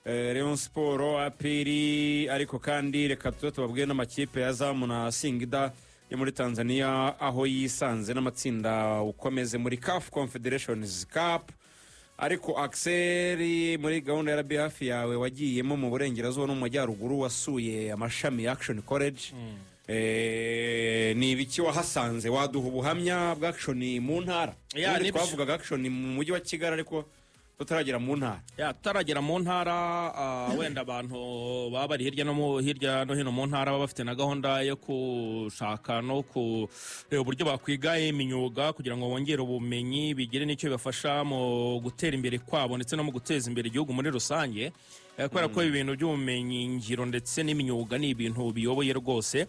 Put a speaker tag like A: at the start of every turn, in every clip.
A: Rayon Sport, APR, ariko kandi reka tube tubabwire n'amakipe ya Azam na Singida yo muri Tanzania aho yisanze n'amatsinda ukomeze muri CAF Confederations Cup. Ariko Axel, muri gahunda ya RB hafi yawe wagiyemo mu burengerazuba no mu majyaruguru, wasuye amashami ya Action College. Ni ibiki wahasanze? Waduha ubuhamya bwa Action mu ntara?
B: Ya,
A: Ubundi
B: nibyo.
A: twavugaga Action mu mujyi wa Kigali, ariko tutaragera mu ntara.
B: Ya, tutaragera mu ntara, wenda abantu baba bari hirya no hino mu ntara baba bafite na gahunda yo gushaka no kureba uburyo bakwiga imyuga kugira ngo bongere ubumenyi, bigire n'icyo bibafasha mu gutera imbere kwabo ndetse no mu guteza imbere igihugu muri rusange. Kubera ko ibintu by'ubumenyi ngiro ndetse n'imyuga ni ibintu biyoboye rwose.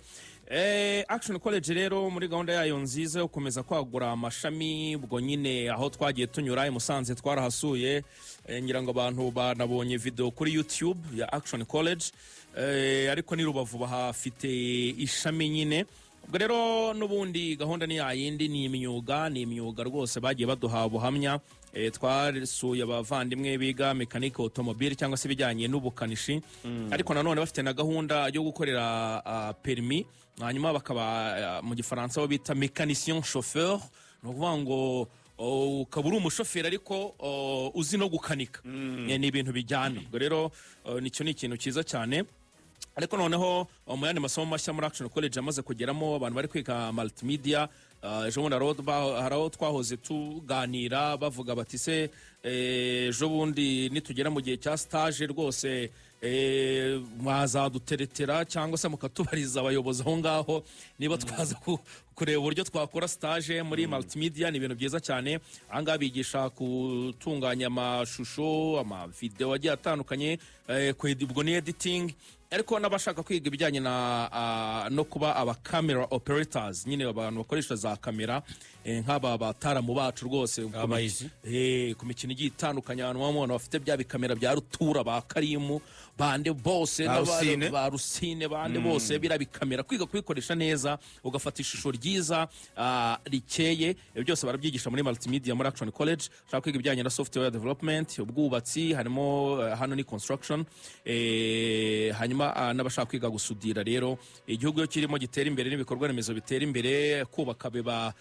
B: Action College rero, muri gahunda yayo nziza yo gukomeza kwagura amashami, ubwo nyine aho twagiye tunyura i Musanze twarahasuye, ngira ngo abantu banabonye video kuri YouTube ya Action College, ariko ni Rubavu bahafite ishami nyine. Ubwo rero n'ubundi gahunda ni yayindi, ni imyuga, ni imyuga rwose. Bagiye baduha ubuhamya. Twasuye abavandimwe biga mécanique automobile cyangwa se ibijyanye n'ubukanishi, ariko nanone bafite na gahunda yo gukorera permis, hanyuma bakaba mu Gifaransa bo bita mécanicien chauffeur. Ni ukuvuga ngo ukaba uri umushoferi ariko uzi no gukanika. Ni ibintu bijyana. Ubwo rero nicyo ni ikintu cyiza cyane. Ariko noneho mu yandi masomo mashya muri Action College amaze kugeramo, abantu bari kwiga multimedia. Ejo bundi hari aho twahoze tuganira, bavuga bati: "Se ejo bundi nitugera mu gihe cya stage rwose mwazaduteretera cyangwa se mukatubariza abayobozi aho ngaho niba twaza kureba uburyo twakora stage muri multimedia?" Ni ibintu byiza cyane. Ahangaha bigisha gutunganya amashusho, amavideo agiye atandukanye, ubwo ni editing, ariko n'abashaka kwiga ibijyanye na no kuba aba camera operators nyine, abantu bakoresha za kamera, nk'aba bataramu bacu rwose
C: Abayizi.
B: Ku mikino igiye itandukanye, abantu baba mubona bafite bya bikamera bya rutura, ba Karimu bande bose,
A: Ba Rusine.
B: Ba Rusine bande bose, biriya bikamera, kwiga kubikoresha neza ugafata ishusho ryiza, rikeye, ibyo byose barabyigisha muri multimedia muri Action College. Ushaka kwiga ibijyanye na software development, ubwubatsi harimo, hano ni construction, hanyuma n'abashaka kwiga gusudira. Rero igihugu iyo kirimo gitera imbere n'ibikorwa remezo bitera imbere, kubaka biba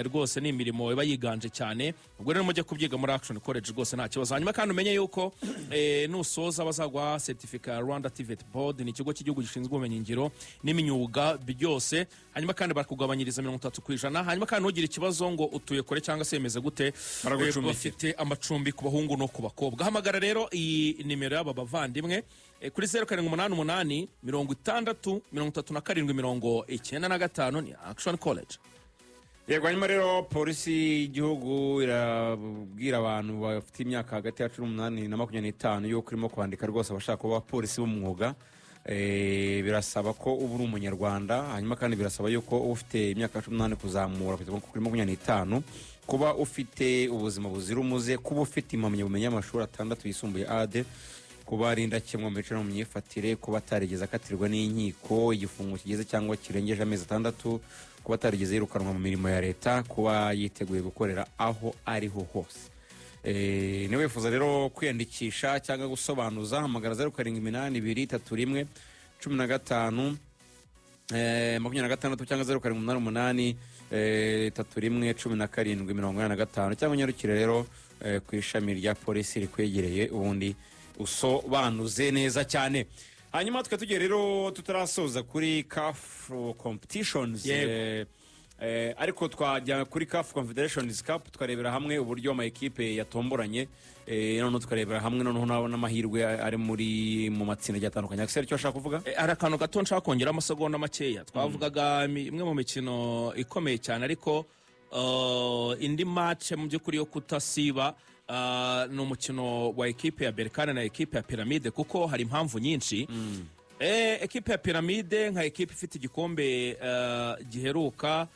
B: rwose ni imirimo iba yiganje cyane. Ubwo rero mujye kubyiga muri Action College rwose, nta kibazo. Hanyuma kandi umenye yuko nusoza bazaguha certificate ya Rwanda TVET Board, ni ikigo cy'igihugu gishinzwe ubumenyingiro n'imyuga byose. Hanyuma kandi barakugabanyiriza 30%. Hanyuma kandi ntugire ikibazo ngo utuye kure cyangwa se bimeze gute,
A: Baragucumbikira.
B: Bafite amacumbi ku bahungu no ku bakobwa. Hamagara rero iyi nimero y'aba bavandimwe kuri 0788 60 37 95, ni Action College.
A: Yego, hanyuma rero polisi y'igihugu irabwira abantu bafite imyaka hagati ya 18 na 25 yuko irimo kwandika rwose abashaka kuba abapolisi b'umwuga. Birasaba ko uba uri Umunyarwanda, hanyuma kandi birasaba yuko uba ufite imyaka 18 kuzamura kugeza kuri 25, kuba ufite ubuzima buzira umuze, kuba ufite impamyabumenyi y'amashuri atandatu yisumbuye A2, kuba ari indakemwa mu mico no mu myifatire, kuba atarigeze akatirwa n'inkiko igifungo kigeze cyangwa kirengeje amezi 6, kuba atarigeze yirukanwa mu mirimo ya leta, kuba yiteguye gukorera aho ariho hose. Niba wifuza rero kwiyandikisha cyangwa gusobanuza, hamagara 0782 31 15 26 cyangwa 0788 31 17 85, cyangwa unyarukire rero ku ishami rya polisi rikwegereye, ubundi usobanuze neza cyane. Hanyuma tukaba tugiye rero, tutarasoza kuri CAF competitions,
B: Yego.
A: Ariko twajya kuri CAF Confederations Cup, tukarebera hamwe uburyo ama ekipe yatomboranye, noneho tukarebera hamwe noneho n'amahirwe ari mu matsinda agiye atandukanye. Axel, icyo washaka kuvuga?
B: Hari akantu gato nshaka kongeraho amasegonda makeya. Twavugaga imwe mu mikino ikomeye cyane, ariko indi match mu by'ukuri yo kutasiba ni umukino wa ekipe ya Berkane na ekipe ya Pyramide, kuko hari impamvu nyinshi. Ekipe ya Pyramide nka ekipe ifite igikombe giheruka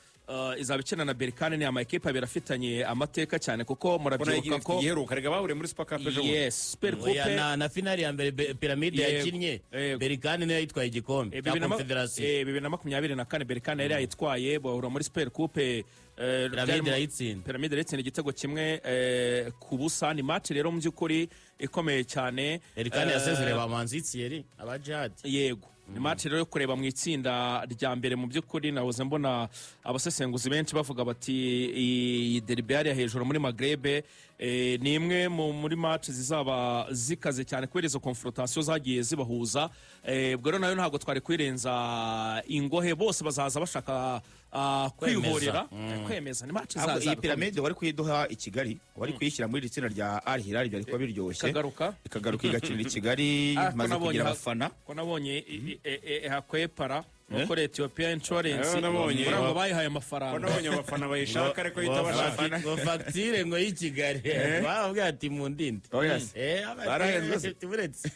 B: izaba ikina na Berkane. Ni ama ekipe abiri afitanye amateka cyane, kuko murabyibuka ko
A: igiheruka rega bahuriye muri Super Cup ejo bundi.
B: Yes, Super
C: Oya,
B: Coupe.
C: na finali ya mbere Pyramide yakinnye,
B: Yego.
C: Berkane niyo yitwaye igikombe cya
B: Confederation.
C: Confederation.
B: 2024 Berkane yari yayitwaye, bahura muri Super Coupe.
C: Piramide irayitsinda.
B: Piramide irayitsinda igitego 1 ku busa. Ni match rero mu by'ukuri ikomeye cyane.
C: Berkane yasezereye ba Manzi Thierry, aba Jihad.
B: Yego, ni match rero yo kureba mu itsinda rya mbere. Mu by'ukuri nahoze mbona abasesenguzi benshi bavuga bati iyi derby hariya hejuru muri Maghreb ni imwe muri match zizaba zikaze cyane kubera izo confrontation zagiye zibahuza. Ubwo rero nayo ntabwo twari kwirenza ingohe, bose bazaza bashaka kwihorera, kwemeza. Ni match
D: Ahubwo
B: izaza
D: iyi Piramide wari kuyiduha i Kigali, wari kuyishyira muri iri tsinda rya Al Hilal, byari kuba biryoshye.
B: Ikagaruka.
D: Ikagaruka igakinira i Kigali,
B: Ah, ko
D: imaze
B: nabonye
D: kugira abafana.
B: Ko nabonye hakwepara nuko Ethiopia Insurance buriya ngo bayihaye amafaranga.
A: Ko nabonye abafana bayishaka ariko yita bashaka.
C: Ngo fagitire ngo y'i Kigali bababwira ati mundinde.
D: Oh, yes. Barahenzwe se?
C: Buretse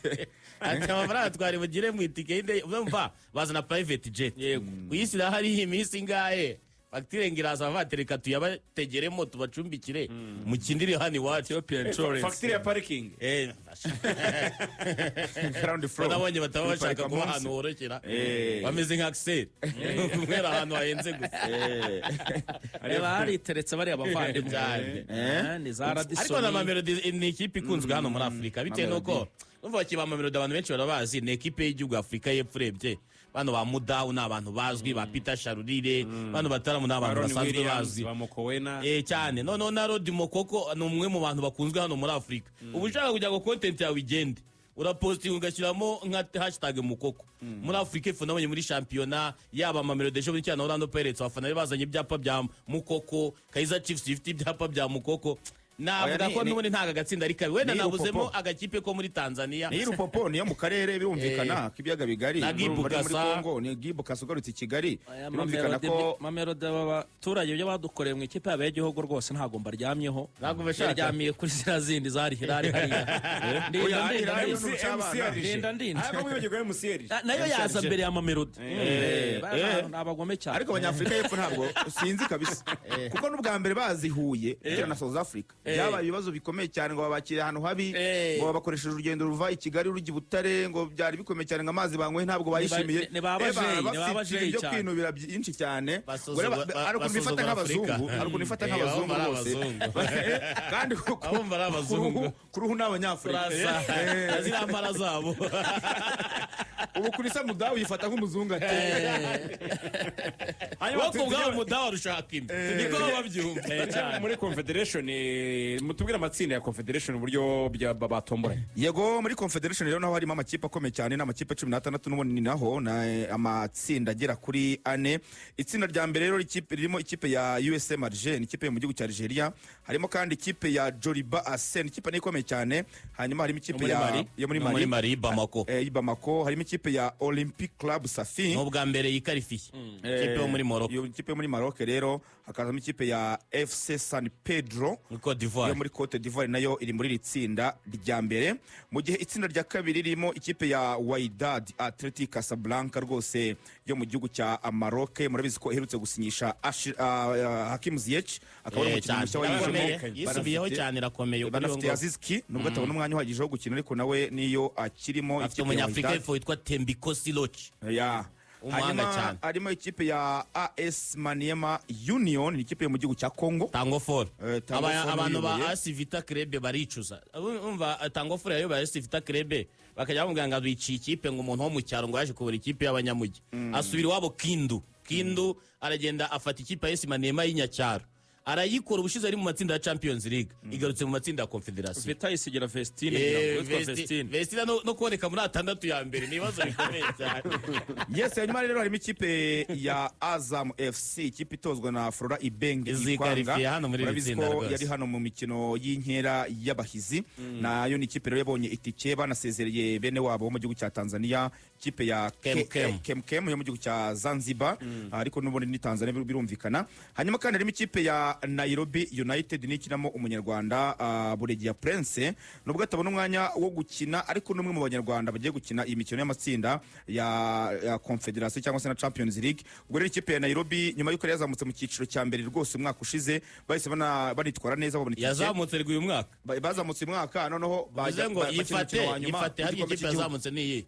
C: ati amafaranga twari bugire mu itike y'indege, urumva bazana private jet.
B: Yego.
C: Kuyishyira hariya iminsi ingahe, fagitire ngo iraza, bavuga reka tuyabategeremo tubacumbikire mukinire hano iwacu.
B: Ethiopia Insurance.
A: Fagitire ya parikingi.
D: Ground floor.
C: Nabonye bataba bashaka
D: Iparika
C: kuba
D: munsi.
C: ahantu horokera, bameze nka Axel, kunywera ahantu hahenze gusa.
B: Reba hariteretse bariya bavandimwe.
C: Cyane.
B: Ni za
C: Ariko na
B: Radisson.
C: Mamelodi ni ikipe ikunzwe hano muri Afurika bitewe n'uko numva bakiba Mamelodi, abantu benshi barabazi, ni ekipe y'igihugu ya Afurika y'Epfo. Urebye bano ba Mudawu ni abantu bazwi, ba Peter Shalulile, bano bataramu ni abantu
A: Aaron
C: basanzwe
A: Williams,
C: bazwi.
A: ba Mokowena.
C: Cyane. Noneho na Rodi Mokoko ni umwe mu bantu bakunzwe hano muri Afurika. Ubu ushaka kugira ngo content yawe igende, urapostinga ugashyiramo nka hashtag Mukoko. Muri Afurika y'Epfo nabonye muri shampiyona yaba Mamelodi ejo bundi cyane Orlando Pirates, abafana bari bazanye ibyapa bya Mukoko, Kaizer Chiefs ifite ibyapa bya Mukoko. Navuga
D: Oya,
C: ko n'ubundi ntabwo agatsinda ari kabi, wenda
D: ni
C: nabuzemo
D: Lupopo.
C: agakipe ko muri Tanzania.
D: Ni Lupopo, niyo mu karere birumvikana k'ibiyaga bigari.
C: Na Guy
D: Muri
C: Bukasa.
D: Congo ni Guy Bukasa ugarutse i Kigali.
B: Aya
D: Birumvikana ko
B: Mamelodi, aba baturage ibyo badukoreye mu ikipe yabo y'igihugu rwose ntabwo mbaryamyeho.
C: Ntabwo bashaka.
B: Yaryamiye kuri ziriya zindi zari Hilal hariya. Ndinda,
D: Oya,
B: ndinda,
D: Hilal
B: ndinda.
D: ni urucabana.
B: Ndinda, ndinda.
A: Ariko mwibagirwa MCR.
B: Nayo yaza mbere ya Mamelodi. Ni abagome cyane.
D: Ariko Abanyafurika y'Epfo ntabwo sinzi kabisa, kuko n'ubwa mbere bazihuye bitewe na South Africa byabaye ibibazo bikomeye cyane, ngo babakire ahantu habi, ngo babakoresheje urugendo ruva i Kigali rujya i Butare, ngo byari bikomeye cyane, ngo amazi banyweye ntabwo bayishimiye.
B: Ni ba bajeyi, ni ba
D: bafite
B: bajeyi
D: ibyo
B: cyane.
D: kwinubira byinshi cyane. Hari ukuntu bifata
C: Basuzugura
D: nk'abazungu,
C: Afurika.
D: hari ukuntu bifata nk'abazungu
C: Abumva ari
D: rwose.
C: abazungu.
D: Kandi
C: Abumva ari abazungu.
D: ku ruhu ni Abanyafurika.
C: Turasa na ziriya mpara zabo.
D: Ubu kuri Samudawu yifata nk'umuzungu ati
A: Hanyuma
C: Wowe ku bwabo umudamu arushaka imwe, niko baba babyumva.
A: Tujye muri Confederation, mutubwire amatsinda ya Confederation uburyo batomboranye.
D: Yego, muri Confederation rero naho harimo amakipe akomeye cyane, ni amakipe 16 n'ubundi, ni naho na amatsinda agera kuri ane. Itsinda rya mbere rero ikipe ririmo ikipe ya USM Alger, ni ikipe yo mu gihugu cya Algeria. Harimo kandi ikipe ya Joliba Asen, ikipe ni ikomeye cyane. Hanyuma harimo ikipe
C: Yo muri
D: ya
C: Mali.
D: yo muri
C: Yo muri
D: Mali.
C: Mali, Bamako.
D: Bamako. Harimo ikipe ya Olympic Club Safi.
C: Ni ubwa mbere yikarifiye, ikipe yo muri Morocco.
D: Iyo ikipe yo muri Maroc rero, hakazamo ikipe ya FC San Pedro
C: Muri Cote d'Ivoire.
D: yo muri Cote d'Ivoire, nayo iri muri iri tsinda rya mbere, mu gihe itsinda rya kabiri ririmo ikipe ya Wydad Athletic Casablanca rwose yo mu gihugu cya Maroc. Murabizi ko iherutse gusinyisha Hakim Ziyech, akaba ari
C: Eh,
D: umukinnyi
C: cyane.
D: mushya wayijemo.
C: Irakomeye, yisubiyeho cyane, irakomeye kuri
D: Banafite
C: uwo.
D: Aziz Ki, nubwo atabona umwanya uhagije wo gukina, ariko nawe niyo akirimo.
C: Afite
D: Ikipe ya
C: umunyafurika
D: Wydad.
C: y'Epfo witwa Thembinkosi Lorch.
D: Ya.
C: Umuhanga
D: Hanyuma
C: cyane.
D: harimo ikipe ya AS Maniema Union, ni ikipe yo mu gihugu cya Congo.
C: Tango For.
D: Tango For
C: Abantu ba
D: uyoboye.
C: AS Vita Club baricuza. Umva, Tango For yayoboye AS Vita Club, bakajya bamubwira ngo biciye ikipe, ngo umuntu wo mu cyaro ngo yaje kubura ikipe y'abanyamujyi, asubira iwabo Kindu. Kindu aragenda afata ikipe ya AS Maniema y'inyacyaro arayikora. Ubushize ari mu matsinda ya Champions League, igarutse mu matsinda ya Confederation.
B: Vita isigira Vestine, ngira ngo witwa Vestine.
C: Vestine no kuboneka muri atandatu ya mbere ni ibibazo bikomeye cyane.
D: Yes, hanyuma rero harimo ikipe ya Azam FC, ikipe itozwa na Flora Ibenge.
C: Izikarifiye hano muri iri
D: Murabizi
C: tsinda
D: ko
C: rwose.
D: yari hano mu mikino y'inkera y'abahizi. Nayo ni ikipe rero yabonye itike, banasezereye bene wabo bo mu gihugu cya Tanzania, ikipe ya
C: Kem.
D: Kemkem yo mu gihugu cya Zanzibar, ariko n'ubundi ni Tanzania birumvikana. Hanyuma kandi harimo ikipe ya Nairobi United nikinamo umunyarwanda Buregeya Prince, nubwo atabona umwanya wo gukina, ariko n'umwe mu banyarwanda bagiye gukina iyi mikino y'amatsinda ya Confederation cyangwa se na Champions League. Ubwo rero ikipe ya Nairobi, nyuma y'uko yari yazamutse mu cyiciro cya mbere rwose umwaka ushize, bahise banitwara neza babona itike.
C: Yazamutse rwe uyu mwaka.
D: Bazamutse uyu mwaka, noneho
C: Bivuze ngo
D: bakina
C: yifate
D: umukino wa nyuma
C: yifate hari
D: w'igikombe
C: ikipe
D: cy'igihugu.
C: yazamutse niyi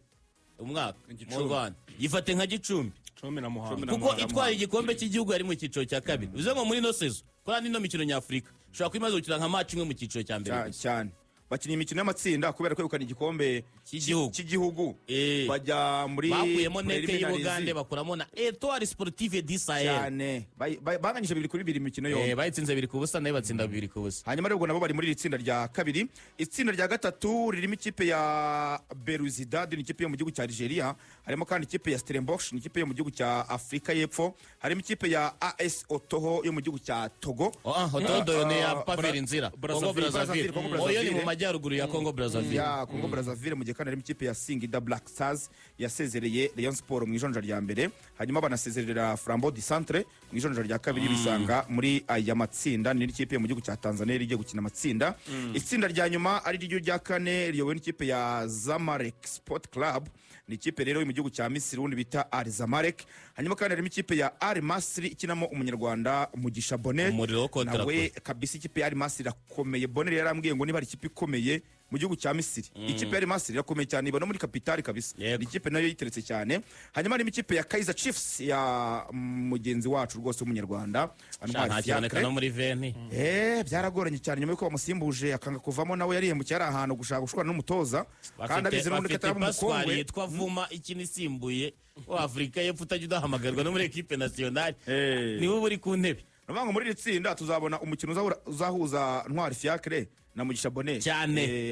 C: umwaka mu
A: Gicumbi.
C: Rwanda, yifate nka Gicumbi.
B: Cumi na Muhanga.
A: Cumi na
C: Kuko
A: Muhanga.
C: itwaye igikombe cy'igihugu yari mu cyiciro cya kabiri, bivuze ngo muri ino saison kuri ino mikino nyafurika ushobora kuba imaze gukina nka match imwe mu cyiciro cya mbere gusa.
D: Cyane, bakinnye imikino y'amatsinda kubera kwegukana igikombe
C: cy'igihugu.
D: Cy'igihugu. Bajya muri
C: Bakuyemo NEC
D: preliminaries.
C: y'Ubugande, bakuramo na Etoile Sportive du Sahel.
D: Cyane. Banganyije 2-2 imikino yombi.
C: Bayitsinze 2-0, nayo batsinda 2-0.
D: Hanyuma rero ubwo nabo bari muri iri tsinda rya kabiri. Itsinda rya gatatu ririmo ikipe ya Belouizdad, ni ikipe yo mu gihugu cya Algeria. Harimo kandi ikipe ya Stellenbosch, ni ikipe yo mu gihugu cya Afurika y'Epfo. Harimo ikipe ya AS Otoho yo mu gihugu cya Togo.
C: Otoho ni ya Paveri Nzira, Congo.
B: Brazzaville.
C: Brazzaville.
D: Congo
C: Oyo ni
D: Brazzaville.
C: mu majyaruguru ya Congo Brazzaville.
D: Ya Congo Brazzaville. Mu gihe kandi harimo ikipe ya Singida Black Stars yasezereye Rayon Sport mu ijonjora rya mbere, hanyuma banasezerera Flambeau du Centre mu ijonjora rya kabiri, bisanga muri aya matsinda. Ni n'ikipe yo mu gihugu cya Tanzania igiye gukina amatsinda. Itsinda rya nyuma ari ryo rya kane riyobowe n'ikipe ya Zamalek Sport Club, ni ikipe rero yo mu gihugu cya Misiri, ubundi bita Al Zamalek. Hanyuma kandi harimo ikipe ya Al Masry ikinamo Umunyarwanda Mugisha Bonheur.
C: Umuriro wo kotera.
D: Nawe kabisa ikipe ya Al Masry irakomeye. Bonheur yarambwiye ngo niba ari ikipe ikomeye mu gihugu cya Misiri, ikipe ya Al Masry irakomeye cyane, iba no muri kapitali kabisa. Ni ikipe nayo yiteretse cyane. Hanyuma harimo ikipe ya Kaizer Chiefs ya mugenzi wacu rwose w'Umunyarwanda Ntwari
C: Ntakiboneka
D: Fiacre.
C: no muri veni.
D: Byaragoranye cyane nyuma yuko bamusimbuje akanga kuvamo. Nawe yarihemukiye, ari ahantu gushaka gushwana n'umutoza kandi abizi n'ubundi ko
C: Bafite
D: atari
C: paswari
D: umukongwe.
C: yitwa Vuma ikina isimbuye wa Afurika y'Epfo, utajya udahamagarwa no muri ekipe nationale, niwe uba uri ku ntebe.
D: Ni ukuvuga ngo muri iri tsinda tuzabona umukino uzahuza Ntwari Fiacre na Mugisha Bonheur.
C: Cyane.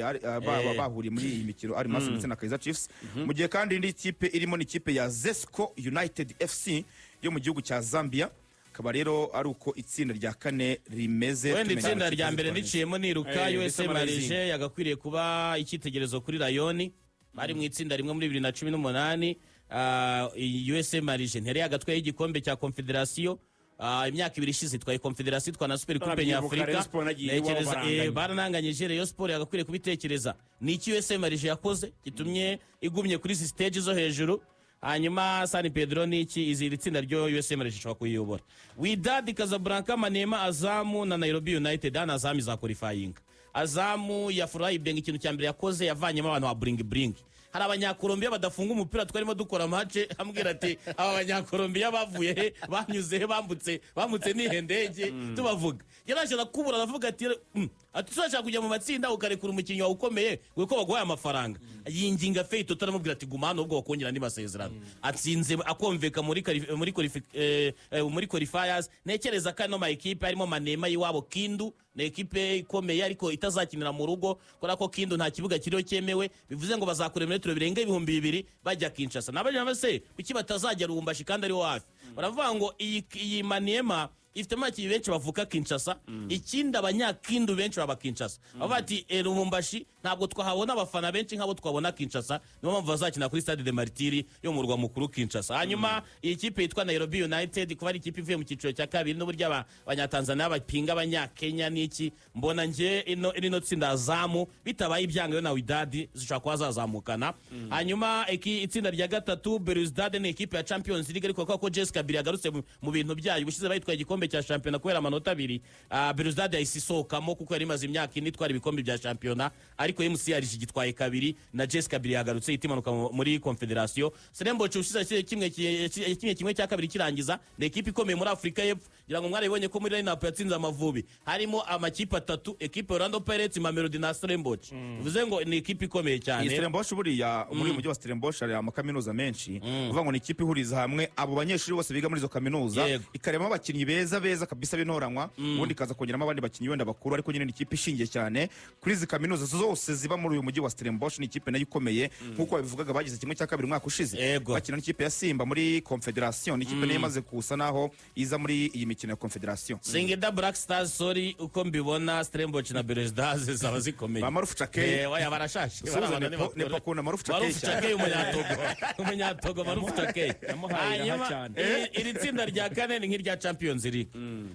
D: Bahuriye muri iyi mikino, Al Masry ndetse na Kaizer Chiefs. Mu gihe kandi indi kipe irimo ni ikipe ya Zesco United FC yo mu gihugu cya Zambia. Akaba rero ari uko itsinda rya kane rimeze.
C: Wenda
D: Tumenya
C: itsinda
D: amakipe
C: rya mbere
D: azitwara neza.
C: niciyemo niruka. USA
A: Ndetse
C: Marije yagakwiriye kuba icyitegererezo kuri Rayoni, bari mu itsinda rimwe muri 2018. Iyi USM Alger ntiyari yagatwaye igikombe cya Confederation. Imyaka 2 ishize itwaye Confederation, itwara na Super Coupe
A: Barabyibuka,
C: Nyafurika.
A: Rayon Sport nagiye iwabo
C: Ntekereza,
A: baranganya.
C: barananganyije. Rayon Sport yagakwiriye kubitekereza, ni iki USM Alger yakoze gitumye igumye kuri izi stage zo hejuru? Hanyuma San Pedro ni iki? Izi iri tsinda ryo USM Alger ishobora kuyiyobora. Wydad Casablanca, Maniema, Azamu na Nairobi United. Hano Azamu izaqualifyinga. Azamu ya Florent Ibenge, ikintu cya mbere yakoze yavanyemo abantu ba bling bling. Hari Abanyakolombiya badafunga umupira. Twarimo dukora match, ambwira ati: "Aba Banyakolombiya bavuye he? Banyuze he? Bambutse nihe ndege?" Tubavuga yaraje arakubura, aravuga ati ati tuzashaka kujya mu matsinda ukarekura umukinnyi wawe ukomeye kuko baguhaye amafaranga." Yinginga Fei Toto, aramubwira ati: "Guma hano ubwo wakongera andi masezerano." Atsinze akomveka muri qualifiers. Ntekereza ko ano ma ekipe harimo Maniema y'iwabo Kindu, ni ekipe ikomeye ariko itazakinira mu rugo kubera ko Kindu nta kibuga kiriho cyemewe, bivuze ngo bazakura ibirometero birenga 2000 bajya Kinshasa. Nabajya se kuki batazajya Lubumbashi kandi ariho hafi? Baravuga ngo iyi Maniema ifitemo abakinnyi benshi bavuka Kinshasa, ikindi Abanyakindu benshi baba Kinshasa. Bavuga ati: "Lubumbashi ntabwo twahabona abafana benshi nk'abo twabona Kinshasa." Niyo mpamvu bazakina kuri Stade des Martyrs yo mu murwa mukuru Kinshasa. Hanyuma iyi kipe yitwa Nairobi United, kuba ari ikipe ivuye mu cyiciro cya kabiri n'uburyo Abanyatanzania bapinga Abanyakenya n'iki, mbona nge ino tsinda Azamu bitabaye ibyanga yo na Wydad zishobora kuba zazamukana. Hanyuma itsinda rya gatatu, Belouizdad ni ikipe ya Champions League, ariko kubera ko JS Kabylie yagarutse mu bintu byayo, ubushize bayitwaye igikombe cya shampiyona kubera amanota 2. Belouizdad yahise isohokamo kuko yari imaze imyaka 4 itwara ibikombe bya shampiyona, ariko MC Alger gitwaye kabiri na JS Kabylie yagarutse ihita imanuka muri Confederation. Stellenbosch ubushize yashyize kimwe cya kabiri kirangiza, ni ekipe ikomeye muri Afurika y'Epfo. Ngira ngo mwarabibonye ko muri line-up yatsinze Amavubi harimo amakipe atatu, ekipe Orlando Pirates, Mamelodi na Stellenbosch, bivuze ngo ni ekipe ikomeye cyane.
D: Iyi Stellenbosch buriya, muri uyu mujyi wa Stellenbosch hari amakaminuza menshi. Uvuga ngo ni ikipe ihuriza hamwe abo banyeshuri bose biga muri izo kaminuza, ikarebamo abakinnyi beza beza kabisa b'intoranywa, ubundi ikaza kongeramo abandi bakinnyi wenda bakuru, ariko nyine ni ikipe ishingiye cyane kuri izi kaminuza zose ziba muri uyu mujyi wa Stellenbosch. Ni ikipe nayo ikomeye nk'uko babivugaga, bagize kimwe cya kabiri umwaka ushize bakina n'ikipe ya Simba muri Confederation. Ni ikipe nayo imaze kusa naho iza muri iyi mikino ya Confederation.
C: Singida Black Stars, sorry, uko mbibona Stellenbosch na Belouizdad zaba zikomeye.
D: Ba Marufu Chakei.
C: Oya, barashashe.
D: Suhuza.
C: Barabana.
D: Nepo akunda Marufu Chakei
C: Marufu
D: cyane.
C: Chakei, Umunyatogo Marufu Chakei.
B: Yamuhaye iraha
C: Hanyuma
B: cyane.
C: iri tsinda rya kane ni nk'irya Champions League.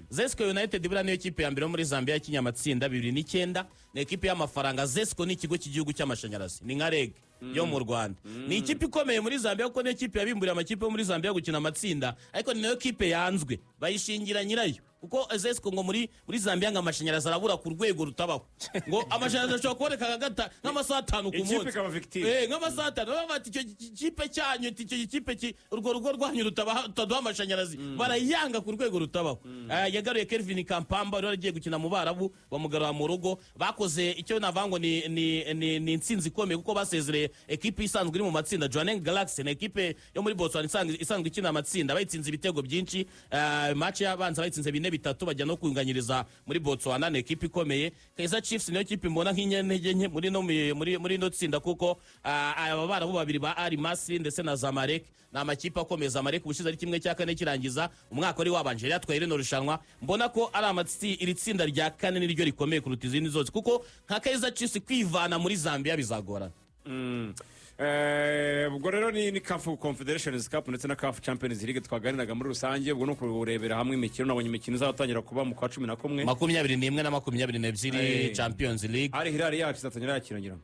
C: Zesco United buriya niyo kipe ya mbere yo muri Zambia yakinnye amatsinda 2009, ni ekipe y'amafaranga. Zesco ni ikigo cy'igihugu cy'amashanyarazi, ni nka REG. yo mu Rwanda. Ni ikipe ikomeye muri Zambia, kuko niyo kipe yabimburiye amakipe yo muri Zambia gukina amatsinda, ariko ni nayo kipe yanzwe, bayishingira nyirayo, kuko Zesco ngo muri Zambia ngo amashanyarazi arabura ku rwego rutabaho, ngo amashanyarazi ashobora kuboneka nk'amasaha 5 ku
A: Ikipe
C: munsi.
A: ikaba victime.
C: Nk'amasaha 5. Baba bati icyo kipe cyanyu, ati icyo kipe urwo rugo rwanyu rutaduha amashanyarazi, barayanga ku rwego rutabaho. Yagaruye Kelvin Kampamba wari waragiye gukina mu Barabu, bamugarura mu rugo. Bakoze icyo navuga ngo ni intsinzi ikomeye, kuko basezereye ekipe isanzwe iri mu matsinda, Jwaneng Galaxy. Ni ekipe yo muri Botswana isanzwe ikina amatsinda. Bayitsinze ibitego byinshi. Match yabanza bayitsinze 4-3, bajya no kunganyiriza muri Botswana. Ni ekipe ikomeye. Kaizer Chiefs niyo kipe mbona nk'inyantege nke muri no muri muri ino tsinda, kuko aba Barabu babiri ba Al Masry ndetse na Zamalek ni amakipe akomeye. Zamalek ubushize ari 1/4 kirangiza umwaka wari wabanje yari yatwaye rino rushanwa. Mbona ko ari iri tsinda rya kane niryo rikomeye kuruta izindi zose, kuko nka Kaizer Chiefs kwivana muri Zambia bizagorana.
A: Ubwo rero ni CAF Confederations Cup ndetse na CAF Champions League twaganiraga muri rusange. Ubwo ni ukurebera hamwe imikino. Nabonye imikino izatangira kuba mu kwa 11.
C: 21 na 22. Champions League.
A: Al Hilal yacu izatangira yakira, ngira ngo.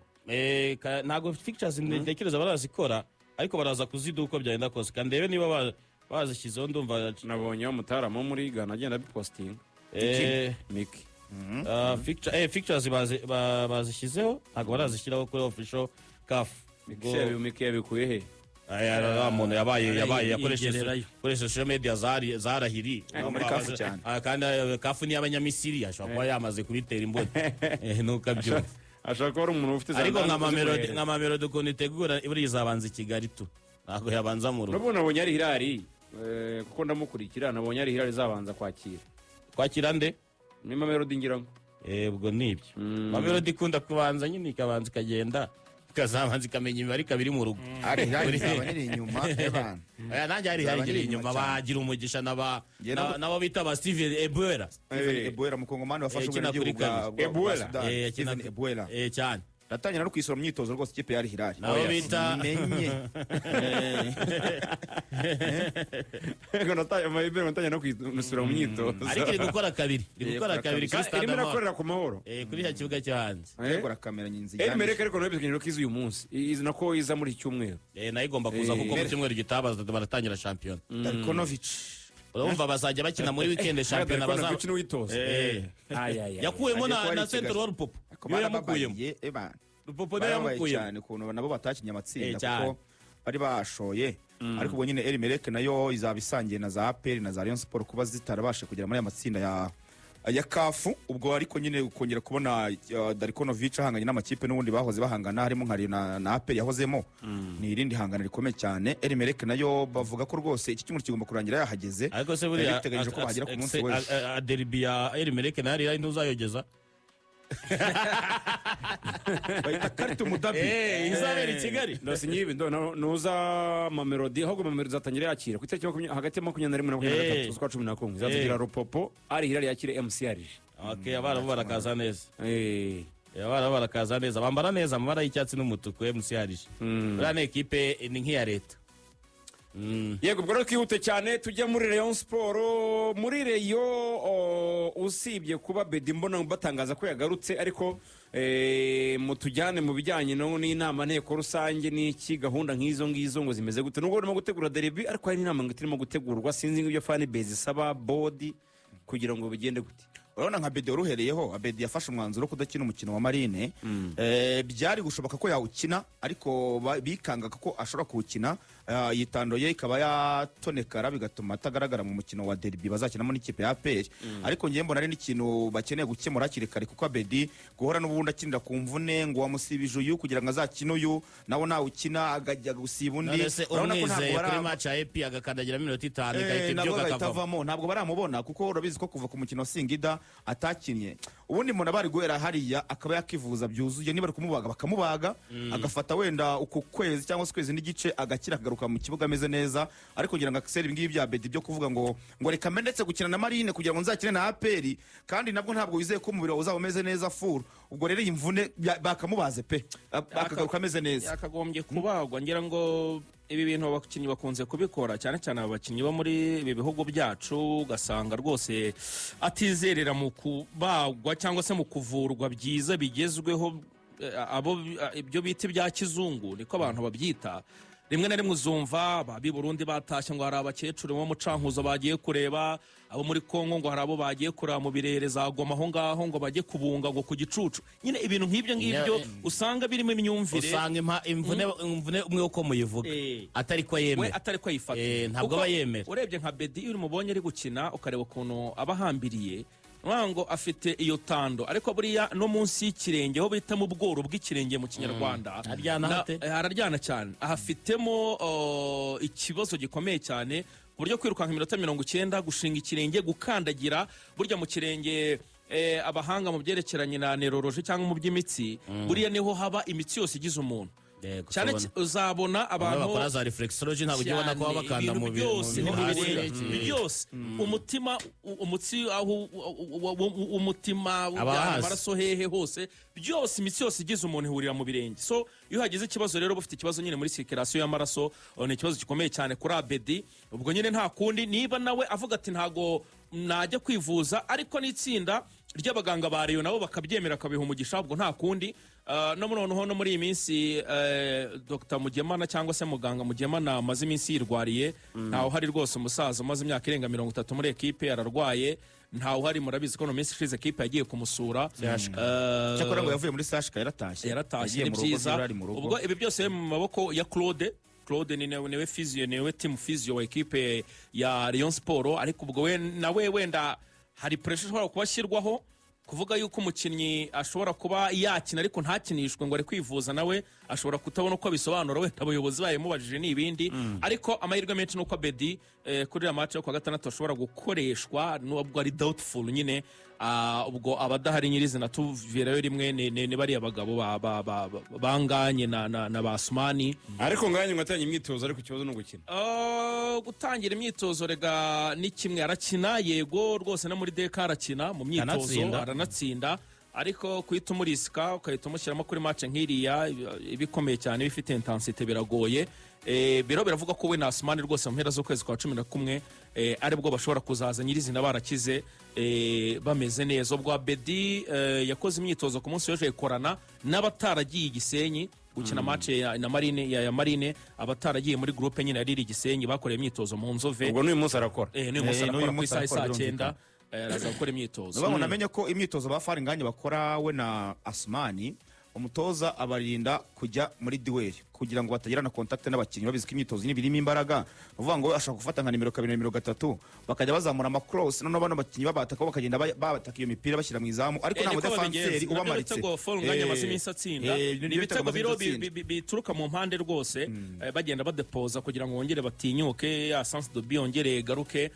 C: Ntabwo fixtures ntekereza barazikora, ariko baraza kuziduha uko byagenda kose. Kandi ndebe niba bazishyizeho, ndumva.
A: Nabonye umutaramu wo muri Ghana agenda abipositinga. Miki.
C: Fixtures bazishyizeho, ntabwo barazishyiraho kuri official CAF.
A: Miki yabikuye he?
C: Aya, aya, muntu yabaye yakoresheje
B: Yigererayo.
C: yakoresheje social media za Al Ahly.
D: Muri CAF cyane.
C: Kandi CAF ni iy'Abanyamisiri, ashobora kuba yamaze kubitera imbuto. Nuko abyumva.
A: Ashobora kuba ari umuntu ufite za
C: Ariko nka
A: ndani
C: Mamelodi,
A: kuzikohereza.
C: nka Mamelodi ukuntu itegura, buriya izabanza i Kigali tu, ntabwo yabanza mu rugo.
A: N'ubu nabonye Al Hilal, kuko ndamukurikira, nabonye Al Hilal izabanza kwakira.
C: Kwakira nde?
A: Ni Mamelodi, ngira ngo.
C: Ubwo ni ibyo. Mamelodi ikunda kubanza nyine, ikabanza ikagenda, ikazabanza ikamenya imibare, ikaba iri mu rugo.
D: Al Hilal nzaba niri inyuma y'abantu.
C: Aya, nanjye hari
D: Nzaba
C: hari
D: nkiri
C: inyuma.
D: inyuma cyane.
C: Bagira umugisha
D: Njye nabwo-
C: nabo bita ba Steven Ebuera.
D: Steven Ebuela, mukongomani wafashe
C: Akina
D: ubwenegihugu
C: kuri
D: bwa
A: Ebuela.
D: Sudan.
C: Akina
D: Steven Ebuela.
C: Cyane.
D: Ndatangira no kwisura mu myitozo rwose ikipe ya Al Hilal.
C: Nabo bita
D: Menye.
A: Ngo natangiye no kwisura mu myitozo.
C: Ariko iri gukora kabiri, iri gukora kabiri kuri Stade
A: Irimo
C: Amahoro.
A: irakorera ku Mahoro.
C: Kuri cya kibuga cyo hanze.
D: Yegura kamera nyinzi.
A: El Merreikh ariko nayo biteganyijwe ko iza uyu munsi, izi nako iza muri iki cyumweru.
C: Nayo igomba kuza, kuko mu cyumweru gitaha baratangira shampiyona.
D: Darkonovic.
C: Urumva bazajya bakina muri weekend shampiyona
A: Darkonovic
C: bazaba
A: n'uwitoza. Ay, ay, ay.
C: Yakuyemo
D: Agiye kuba ari
C: na
D: i Kigali.
C: Central Lupopo
D: Ariko
C: niyo yamukuyemo.
D: barababaye, bana.
C: Lupopo niyo
D: Barababaye
C: yamukuyemo.
D: cyane ukuntu nabo batakinnye amatsinda,
C: Cyane.
D: kuko bari bashoye. Ariko ubwo nyine El Merreikh nayo izaba isangiye na za APR na za Rayon Sport kuba zitarabasha kugera muri aya matsinda ya CAF. Ubwo ariko nyine kongera kubona Darkonovic ahanganye n'amakipe n'ubundi bahoze bahangana, harimo nka Rayon na APR yahozemo, ni irindi hangana rikomeye cyane. El Merreikh nayo bavuga ko rwose iki cyumweru kigomba kurangira yahageze.
C: Ariko se
D: Byari
C: buriya
D: biteganyijwe ko bahagera ku munsi w'ejo.
C: Derby ya El Merreikh na Al Hilal ntuzayogeza?
D: Bayita Khartoum Derby.
C: Izabera i Kigali.
A: Ndose nyibi ndo nuza Mamelodi, ahubwo Mamelodi izatangira yakira ku itariki hagati ya 21 na 23 z'ukwa 11. Izatangira Lupopo, Al Hilal yakire MC Alger.
C: Okay, abarabu barakaza neza. Abarabu barakaza neza, bambara neza amabara y'icyatsi n'umutuku. MC Alger buriya ni ekipe, ni nk'iya leta.
A: Yego, ubwo rero twihute cyane tujya muri Rayon Sport. Muri Rayon, usibye kuba Bedi mbona batangaza ko yagarutse, ariko mutujyane mu bijyanye n'inama nteko rusange n'iki, gahunda nk'izo ngizo ngo zimeze gute, nubwo barimo gutegura derby, ariko hari n'inama ngo itarimo gutegurwa. Sinzi nk'ibyo fan base isaba board kugira ngo bigende gute.
D: Urabona nka Bedi waruhereyeho, Abedi yafashe umwanzuro wo kudakina umukino wa Marine. Byari gushoboka ko yawukina, ariko bikangaga ko ashobora kuwukina, yitandoye ikaba yatonekara, bigatuma atagaragara mu mukino wa derby bazakinamo n'ikipe ya APR. Ariko ngewe mbona ari n'ikintu bakeneye gukemura hakiri kare, kuko Abedi guhora n'ubundi akinira ku mvune, ngo wamusibije uyu kugira ngo azakine uyu, nawe nawukina akajya gusiba undi.
C: None se
D: Urabona ko ntabwo
C: umwizeye kuri match ya epi agakandagiramo iminota 5 igahita
D: nabwo
C: ibyuka
D: agahita
C: akavamo?
D: avamo. Ntabwo baramubona, kuko urabizi ko kuva ku mukino wa Singida atakinnye. Ubundi mbona bari guhera hariya akaba yakivuza byuzuye, niba bari kumubaga bakamubaga, agafata wenda uku kwezi cyangwa se ukwezi n'igice, agakira, akagaruka mu kibuga ameze neza. Ariko kugira ngo Axel, ibi ngibi bya Bedi byo kuvuga ngo reka mbe ndetse gukina na Marine kugira ngo nzakine na APR, kandi nabwo ntabwo wizeye ko umubiri wawe uzaba umeze neza full. Ubwo rero iyi mvune bakamubaze pe, akagaruka ameze neza.
B: Yakagombye kubagwa. Ngira ngo ibi bintu abakinnyi bakunze kubikora, cyane cyane aba bakinnyi bo muri ibi bihugu byacu, ugasanga rwose atizerera mu kubagwa cyangwa se mu kuvurwa byiza bigezweho. abo ibyo bita ibya kizungu, niko abantu babyita. Rimwe na rimwe uzumva ab'i Burundi batashye, ngo hari abakecuru bo mu Cankuzo bagiye kureba, abo muri Kongo ngo hari abo bagiye kureba mu birere za Goma aho ngaho, ngo bajye kubunga ngo ku gicucu nyine, ibintu nk'ibyo ngibyo usanga birimo imyumvire.
C: Usanga imvune umwe uko muyivuga atari ko
B: we
C: yemera.
B: Atari ko ayifata.
C: Ntabwo
B: Kuko
C: aba yemera.
B: urebye nka Bedi, iyo umubonye ari gukina, ukareba ukuntu aba ahambiriye, nukuvuga ngo afite iyo tendon, ariko buriya no munsi y'ikirenge, aho bita mu bworo bw'ikirenge mu Kinyarwanda,
C: Haryana hate?
B: Hararyana cyane, ahafitemo ikibazo gikomeye cyane, ku buryo kwirukanka iminota 90, gushinga ikirenge, gukandagira burya mu kirenge, abahanga mu byerekeranye na neurology cyangwa mu by'imitsi, buriya niho haba imitsi yose igize umuntu
C: Yego,
B: cyane.
C: tubona.
B: Uzabona
C: Bamwe
B: abantu
C: bakora za reflexology, ntabwo ujya ubona ko baba
B: cyane,
C: bakanda
B: ibintu
C: mu
B: byose ni mu
C: hasi
B: birenge
C: n'iki.
B: byose, umutima, umutsi aho umutima ujyana
C: hasi.
B: amaraso hehe hose, byose, imitsi yose igize umuntu ihurira mu birenge. So iyo hagize ikibazo rero, uba ufite ikibazo nyine muri circulation y'amaraso. Ni ikibazo gikomeye cyane kuri Abedi. Ubwo nyine nta kundi, niba nawe avuga ati ntago najya kwivuza, ariko n'itsinda ry'abaganga ba Rayon nabo bakabyemera, akabiha umugisha, ubwo nta kundi. No noneho no muri iyi minsi, Dr Mugemana cyangwa se muganga Mugemana amaze iminsi yirwariye, ntawe uhari rwose. Umusaza umaze imyaka irenga 30 muri ekipe ararwaye, ntawe uhari. Murabizi ko no minsi ishize ekipe yagiye kumusura.
D: Cyakora ngo yavuye muri CHK, yaratashye.
B: Yaratashye.
D: Yagiye
B: Ni
D: mu rugo,
B: byiza.
D: yari ari mu rugo.
B: Ubwo ibi byose biri mu maboko ya Claude. Claude ni niwe physio, niwe team physio wa ekipe ya Rayon Sport. Ariko ubwo we nawe wenda hari pressure ishobora kuba ashyirwaho kuvuga yuko umukinnyi ashobora kuba yakina ariko ntakinishwe ngo ari kwivuza, nawe ashobora kutabona uko abisobanura. Wenda abayobozi bayimubajije ni ibindi, ariko amahirwe menshi ni uko Abedi kuri iriya match yo kuwa gatandatu ashobora gukoreshwa, nubwo ari doubtful nyine. Ubwo abadahari nyirizina tuvirayo rimwe ni bariya bagabo banganye na ba Sumani.
A: Ariko nganye ngo atange imyitozo, ariko ikibazo ni ugukina.
B: Gutangira imyitozo rega ni kimwe, arakina yego rwose, no muri deka arakina mu myitozo.
C: Aranatsinda.
B: Aranatsinda, ariko kuhita umurisika ugahita umushyiramo kuri match nk'iriya iba ikomeye cyane, iba ifite intensité, biragoye. Biro biravuga ko we na Asumani rwose mu mpera z'ukwezi kwa 11 aribwo bashobora kuzaza nyirizina barakize, bameze neza. Ubwo Abedi yakoze imyitozo ku munsi w'ejo, ikorana n'abataragiye i Gisenyi gukina match na Marine ya Marine. Abataragiye muri groupe nyine yari iri i Gisenyi bakoreye imyitozo mu Nzove.
A: Ubwo n'uyu munsi arakora.
B: N'uyu munsi
D: N'uyu
B: arakora ku
D: munsi
B: isaha
D: arakora,
B: saa 9
D: birumvikana.
B: Araza gukora imyitozo.
D: Niba ngo namenye ko imyitozo ba Faringanye bakora we na Asumani, umutoza abarinda kujya muri duel kugira ngo batagirana contact n'abakinnyi, babizi ko imyitozo nyine birimo imbaraga. Ni ukuvuga ngo ashobora gufata nka nimero 2 na nimero 3, bakajya bazamura ama cross, noneho bano bakinnyi babataka, bakagenda bataka iyo mipira bashyira mu izamu, ariko nta
B: Niko
D: mudefanseri
B: babigenza. Nabyo
D: ubamaritse.
B: Ibitego Fall Ngagne amaze iminsi atsinda
D: Nibyo
B: ni ibitego
D: amaze
B: biro
D: iminsi atsinda.
B: bituruka mu mpande rwose, bagenda badepoza kugira ngo bongere batinyuke, ya sens de but yongere igaruke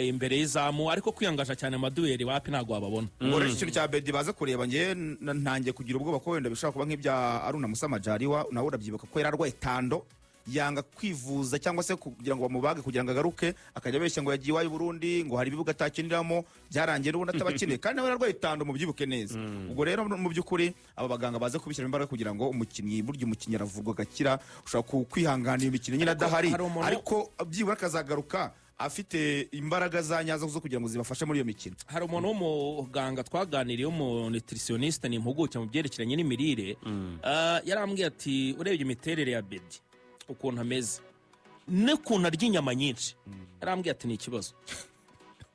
B: imbere y'izamu, ariko kwiyangaja cyane ama duel wapi, ntabwo wababona.
D: Ubwo rero ikintu cya Bedi baza kureba, njye ntangiye kugira ubwoba ko wenda bishobora kuba nk'ibya Aruna Musa Majaliwa. Nawe urabyibuka ko yari arwaye tendon, yanga kwivuza cyangwa se kugira ngo bamubage kugira ngo agaruke, akajya abeshya ngo yagiye iwayo i Burundi, ngo hari ibibuga atakiniramo. Byarangiye n'ubundi atabakeneye, kandi nawe yararwaye tendon, mubyibuke neza. Ubwo rero mu by'ukuri aba baganga baze kubishyiramo imbaraga kugira ngo umukinnyi, burya umukinnyi aravurwa agakira, ushobora kwihanganira imikino nyine
B: Ariko
D: adahari,
B: hari umuntu-
D: ariko byibura akazagaruka afite imbaraga za nyazo zo kugira ngo zibafashe muri iyo mikino.
B: Hari umuntu w'umuganga twaganiriye, w'umunutritionniste, ni impuguke mu byerekeranye n'imirire. Yarambwiye ati urebye imiterere ya Bedi ukuntu ameze n'ukuntu arya inyama nyinshi, yarambwiye ati ni ikibazo.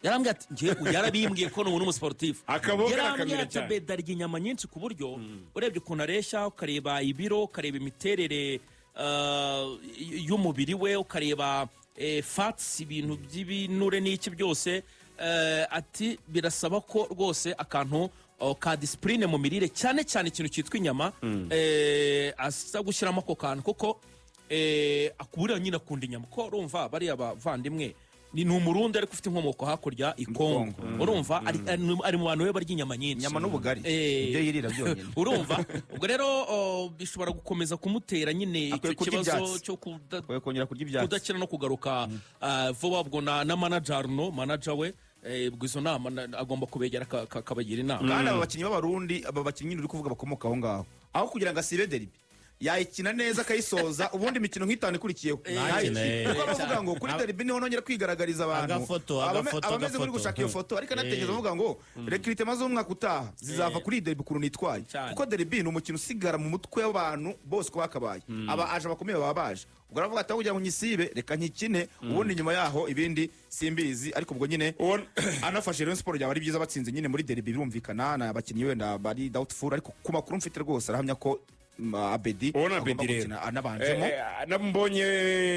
B: Yarambwiye ati njyewe yarabimbwiye ko ni umuntu w'umusiporutifu.
A: Akaboga
B: Yarambwiye
A: arakamira
B: ati
A: cyane.
B: Bedi arya inyama nyinshi ku buryo urebye ukuntu areshya, ukareba ibiro, ukareba imiterere y'umubiri we, ukareba fats, ibintu by'ibinure n'iki byose, ati birasaba ko rwose akantu ka discipline mu mirire, cyane cyane ikintu cyitwa inyama, asa gushyiramo ako kantu, kuko buriya nyine akunda inyama, ko urumva bariya bavandimwe ni Umurundi ariko ufite inkomoko hakurya i Kongo. Urumva ari mu bantu be barya inyama nyinshi.
D: Inyama n'ubugari, ibyo yirira byonyine.
B: Urumva ubwo rero bishobora gukomeza kumutera nyine icyo
D: Akwiye kurya
B: kibazo
D: ibyatsi.
B: cyo
D: Akwiye kongera kurya ibyatsi.
B: kudakira no kugaruka vuba. Ubwo na manager Arno, manager we, ubwo izo nama agomba kubegera akabagira inama.
D: Kandi aba bakinnyi b'Abarundi, aba bakinnyi uri kuvuga bakomoka aho ngaho, aho kugira ngo asibe derby. Yayikina neza akayisoza, ubundi imikino nk'itanu ikurikiyeho
C: Ntakine.
D: ntayikine, kuko abavuga ngo kuri derby niho nongera kwigaragariza abantu.
C: Agafoto, agafoto,
D: Abameze muri
C: agafoto.
D: gushaka iyo foto, ariko anatekereza avuga ngo recrutement z'umwaka utaha zizava kuri iyi derby ukuntu nitwaye, kuko derby ni umukino usigara mu mutwe w'abantu bose uko bakabaye, aba aje abakomeye baba baje. Ubwo aravuga ati: "Aho kugira ngo nyisibe, reka nkikine, ubundi nyuma yaho ibindi simbizi." Ariko ubwo nyine anafashe Rayon Sport byaba ari byiza batsinze nyine muri derby. Birumvikana ni abakinnyi wenda bari doubtful, ariko ku makuru mfite rwose arahamya ko Abedi
A: Ubona
D: agomba
A: Abedi rero.
D: gukina anabanjemo.
A: Mbonye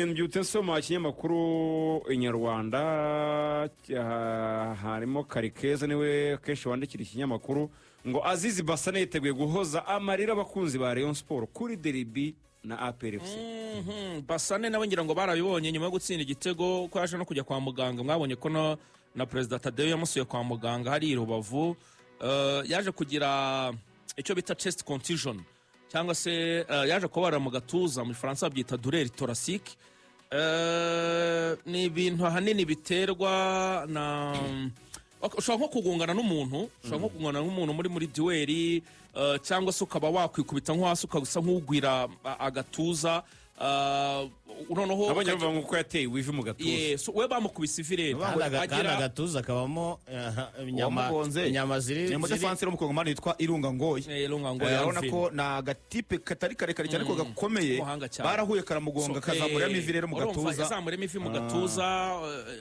A: mbyutse nsoma ikinyamakuru Inyarwanda, harimo Karikeza, niwe kenshi wandikira ikinyamakuru, ngo Azizi Basane yiteguye guhoza amarira abakunzi ba Rayon Sport kuri derby na APR FC.
B: Basane nawe ngira ngo barabibonye nyuma yo gutsinda igitego ko yaje no kujya kwa muganga. Mwabonye ko na Perezida Tadeyo yamusuye kwa muganga hari i Rubavu. Yaje kugira icyo bita chest contusion, cyangwa se yaje kubabara mu gatuza, mu Gifaransa babyita douleur thoracique. Ni ibintu ahanini biterwa na ushobora nko kugongana n'umuntu, ushobora nko kugongana n'umuntu muri duel, cyangwa se ukaba wakwikubita nko hasi ukasa nk'ugwira agatuza, noneho
A: Nabonye bavuga ngo ko yateye ivi mu gatuza.
B: Yes, we bamukubise ivi rero.
C: Kandi agatuza kabamo inyama.
D: Uwamugonze
C: Inyama ziri
D: ni umudefanseri w'umukongomani witwa Irunga Ngoyi.
B: Irunga Ngoyi
D: Urabona
B: Alvin.
D: ko ni agatipe katari karekare cyane ariko gakomeye.
B: Umuhanga cyane.
D: Barahuye karamugonga, kazamuramo ivi rero mu
B: Urumva,
D: gatuza.
B: Yazamuramo ivi mu gatuza,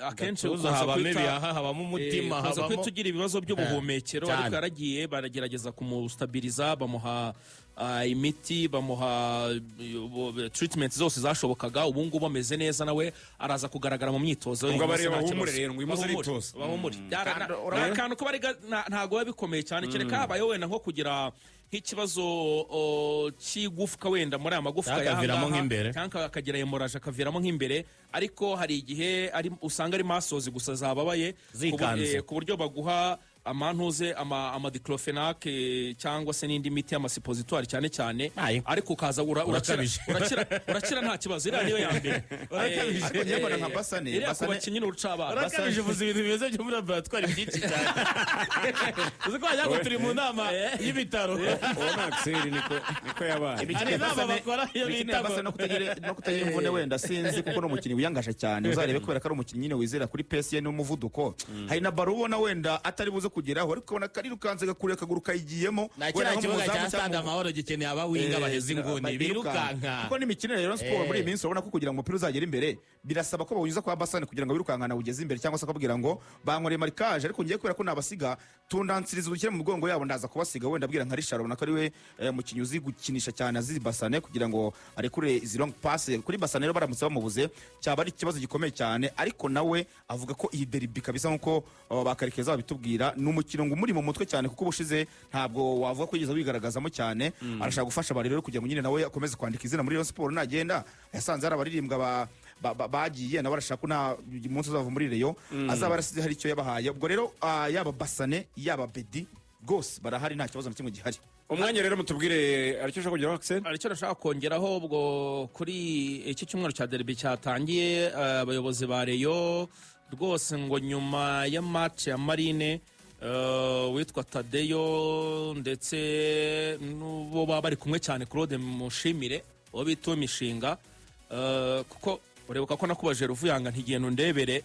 B: akenshi
C: Gatuza
B: ukunze
C: habamo ibihaha, habamo umutima,
B: ukunze
C: habamo
B: guhita ugira ibibazo by'ubuhumekero.
C: Cyane.
B: Ariko yaragiye, baragerageza kumustabiriza, bamuha imiti, bamuha treatment zose zashobokaga. Ubu ngubu ameze neza, nawe araza kugaragara mu myitozo
A: Ubwo
B: uyu munsi,
A: abareba
B: nta
A: bahumure
B: kibazo.
A: rero, ngo uyu munsi
B: Bahumure,
A: aritoza.
B: bahumure. Ni akantu kuba ari ntabwo biba bikomeye cyane, kereka habayeho wenda nko kugira nk'ikibazo cy'igufwa wenda muri aya magufwa
C: Cyangwa
B: y'aha
C: akaviramo
B: ngaha,
C: nk'imbere.
B: cyangwa akagira hémorragie akaviramo nk'imbere. Ariko hari igihe usanga ari masozi gusa zababaye
C: Zikanze.
B: Ku buryo baguha amantuze ama diclofenac, cyangwa se n'indi miti y'ama suppositoire cyane cyane.
C: Aye.
B: Ariko ukaza urakira.
C: Urakabije.
B: Urakira nta kibazo. Iriya niyo ya mbere.
C: Urakabije.
D: Ariko njyewe mbona nka Basane,
B: Iriya ku bakinnyi ni urucabana.
C: Urakabije, uvuze ibintu bimeze byo muri laboratwari byinshi cyane, uzi ko wagira ngo turi mu nama y'ibitaro.
A: Uwo ni Axel, niko yabaye.
D: Imikino
C: Hari
D: ya
C: inama bakora iyo
D: imikino ya
C: bita ngo-
D: Basane no kutagira imvune wenda sinzi, kuko ni umukinnyi wiyangaje cyane. Uzarebe kubera ko ari umukinnyi nyine wizera kuri pace ye n'umuvuduko, hari na ballon ubona wenda atari buze kugeraho, ariko ubona karirukanse gakuriye akaguru kayigiyemo.
C: Na
D: Wenda
C: kiriya
D: nko mu
C: kibuga
D: muzamu
C: cya Stade
D: cyangwa
C: Amahoro gikeneye abawinga baheza inguni birukanka.
D: Kuko n'imikinire ya Rayon Sport muri iyi minsi, urabona ko kugira ngo umupira uzagere imbere birasaba ko bawunyuza kwa Basane kugira ngo wirukankana awugeze imbere, cyangwa se akabwira ngo bankoreye marquage, ariko ngiye kubera ko nabasiga tundansiriza ubukire mu mugongo yabo, ndaza kubasiga. Wenda abwira nka Richard, ubona ko ari we mukinnyi uzi gukinisha cyane azizi Basane kugira ngo arekure izi long pass kuri Basane. Rero baramutse bamubuze cyaba ari ikibazo gikomeye cyane. Ariko nawe avuga ko iyi derby kabisa, nkuko bakarekeza babitubwira, ni umukino ngo umuri mu mutwe cyane, kuko ubushize ntabwo wavuga ko yigeze wigaragazamo cyane. Arashaka gufasha abantu rero kugira ngo nyine nawe akomeze kwandika izina muri Rayon Sport. Nagenda yasanze hari abaririmbwa bagiye, nawe arashaka ko nta munsi uzava muri Rayon azaba arasize hari icyo yabahaye. Ubwo rero yaba Basane, yaba Bedi, rwose barahari, nta kibazo na kimwe gihari.
A: Umwanya rero mutubwire aricyo ushaka kugeraho, Axel.
B: Hari icyo nashaka kongeraho. Ubwo kuri iki cyumweru cya derby cyatangiye, abayobozi ba Rayon rwose ngo nyuma ya match ya Marine, witwa Tadeyo ndetse n'ubo baba bari kumwe cyane, Claude Mushimire, uwo bita Uwo Mishinga, kuko uribuka ko nakubajije Ruvuyanga ntigenda undebere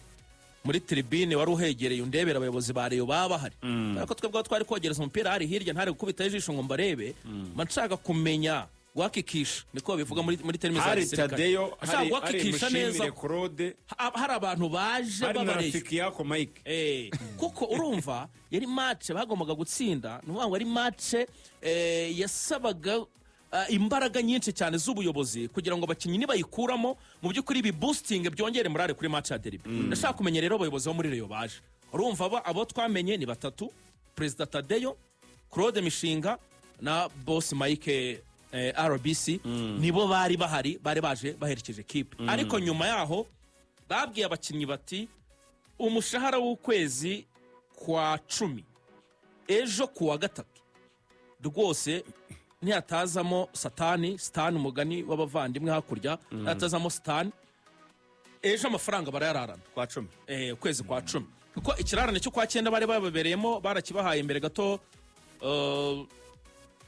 B: muri tribune wari uhegereye, undebere abayobozi ba Rayon baba bahari, kubera ko twebwe aho twari kogereza umupira hari hirya, ntari gukubitaho ijisho ngo mbarebe. Mba nshaka kumenya guhakikisha, niko babivuga muri termes za
A: Hari
B: gisirikare.
A: Tadeyo,
B: Ashaka
A: hari
B: guhakikisha neza
A: Mushimire Claude,
B: hari abantu baje
A: hari na
B: b'abareyo.
A: Rafiki yako Mike.
B: Kuko urumva yari match bagombaga gutsinda, ni ukuvuga ngo yari match yasabaga imbaraga nyinshi cyane z'ubuyobozi kugira ngo abakinnyi nibayikuramo mu by'ukuri ibi boosting byongere morale kuri match ya derby. Ndashaka kumenya rero abayobozi bo muri Rayon baje. Urumva abo twamenye ni batatu: Perezida Tadeyo, Claude Mishinga na Boss Mike, RBC. Nibo bari bahari, bari baje baherekeje kipe. Ariko nyuma yaho babwiye abakinnyi bati: "Umushahara w'ukwezi kwa 10 ejo ku wa gatatu, rwose ntihatazamo satani sitani, umugani w'abavandimwe hakurya, ntihatazamo sitani, ejo amafaranga barayararana."
D: Kwa 10.
B: Ukwezi kwa 10, kuko ikirarane cyo kwa cyenda bari bababereyemo barakibahaye mbere gato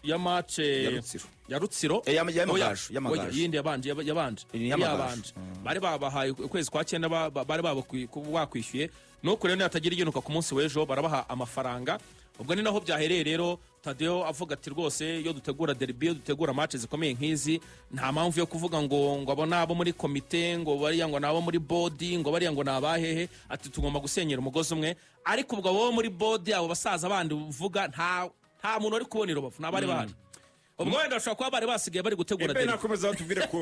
B: ya match
D: Ya Rutsiro.
B: Ya Ya Rutsiro.
D: Y'amagaju,
B: Oya,
D: y'amagaju.
B: oya, yindi yabanje yabanje.
D: Ni y'amagaju.
B: Yabanje bari babahaye ukwezi kwa cyenda, bari bakwishyuye. Nuko rero nihatagira igihinduka, ku munsi w'ejo barabaha amafaranga. Ubwo ni naho byahereye rero. Tadeo avuga ati: "Rwose iyo dutegura derby, iyo dutegura match zikomeye nk'izi, nta mpamvu yo kuvuga ngo abo ni abo muri komite, ngo bariya ngo ni abo muri board, ngo bariya ngo ni abahehe." Ati: "Tugomba gusenyera umugozi umwe." Ariko ubwo abo muri board, abo basaza bandi uvuga, nta muntu wari kubona i Rubavu, nta bari bahari. Ubwo wenda bashobora kuba bari basigaye bari gutegura
A: Ebe
B: derby.
A: Nakomeza batubwire ko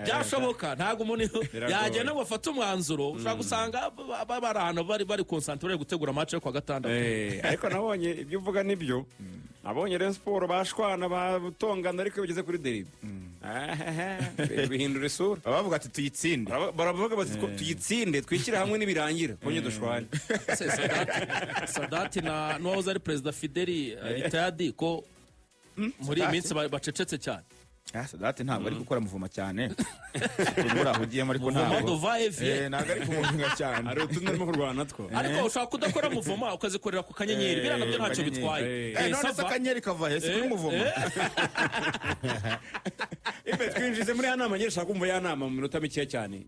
B: Byashoboka, ntabwo umuntu
A: Biragoye.
B: yagenda ngo afate umwanzuro. Ushobora gusanga bari ahantu bari concentré, bari gutegura match yo kuwa gatandatu.
A: Ariko nabonye ibyo uvuga nibyo. Nabonye Rayon Sport bashwana, batongana, ariko iyo bigeze kuri derby bihindura isura.
D: Baba bavuga ati: "Tuyitsinde."
A: Baravuga bati: "Tuyitsinde, twishyire hamwe, nibirangira konye dushwane."
B: Se Sadati na n'uwahoze ari perezida Fideli Ritayadi, ko muri iyi minsi bacecetse cyane?
D: Ah, Sadati ntabwo ari gukora muvuma cyane, utuntu uri aho ugiyemo, ariko
B: Mouvement
D: ntabwo
B: de va et vient.
D: Ntabwo ari kumuvinga cyane.
A: Hari utundi arimo kurwana natwo.
B: Ariko ushobora kudakora mouvement, ukazikorera ku kanyenyeri, biriya nabyo ntacyo
D: Kanyenyeri.
B: bitwaye.
D: None se
B: Ça va.
D: akanyenyeri kava he? Si kuri mouvement?
A: Ibe twinjize muri ya nama nyine, shaka kumva ya nama mu minota mikeya cyane.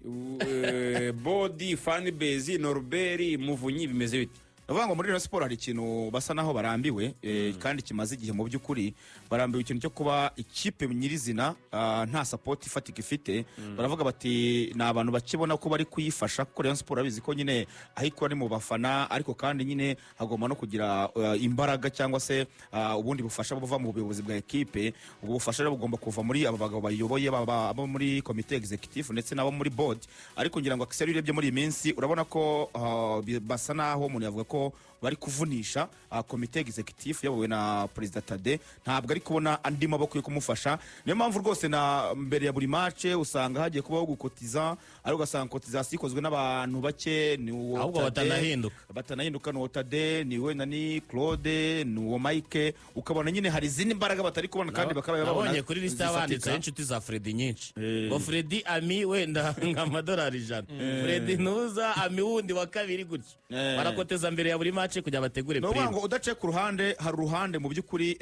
A: Board, fan base, Norbert Muvunyi, bimeze bite?
D: Ni ukuvuga ngo muri Rayon Sport hari ikintu basa naho barambiwe, kandi kimaze igihe. Mu by'ukuri barambiwe ikintu cyo kuba ikipe nyirizina nta support ifatika ifite. Baravuga bati ni abantu bakibona ko bari kuyifasha, kuko Rayon Sport abizi ko nyine aho ikora ni mu bafana, ariko kandi nyine hagomba no kugira imbaraga cyangwa se ubundi bufasha buva mu buyobozi bwa ekipe. Ubwo bufasha rero bugomba kuva muri aba bagabo bayoboye, baba abo muri komite executive ndetse n'abo muri board. Ariko ngira ngo Axel, urebye muri iyi minsi urabona ko basa naho umuntu yavuga ko bari kuvunisha komite executive iyobowe na perezida Tade. Ntabwo ari kubona andi maboko yo kumufasha. Niyo mpamvu rwose na mbere ya buri match usanga hagiye kubaho gukotiza, ariko ugasanga cotisation ikozwe n'abantu bake, ni uwo
C: Ahubwo
D: Tade,
C: batanahinduka.
D: batanahinduka, ni uwo Tade, ni wenda ni Claude, ni uwo Mike. Ukabona nyine hari izindi mbaraga batari kubona kandi bakaba babona
C: Nabonye kuri lisite
D: zifatika.
C: banditseho inshuti za Fredi nyinshi, ngo Fredi ami wenda nk'amadolari 100, Fredi ntuza ami wundi wa kabiri gutyo. Barakoteza mbere ya buri match kugira bategure
D: Ni ukuvuga
C: prime.
D: ngo udaciye ku ruhande, hari uruhande mu by'ukuri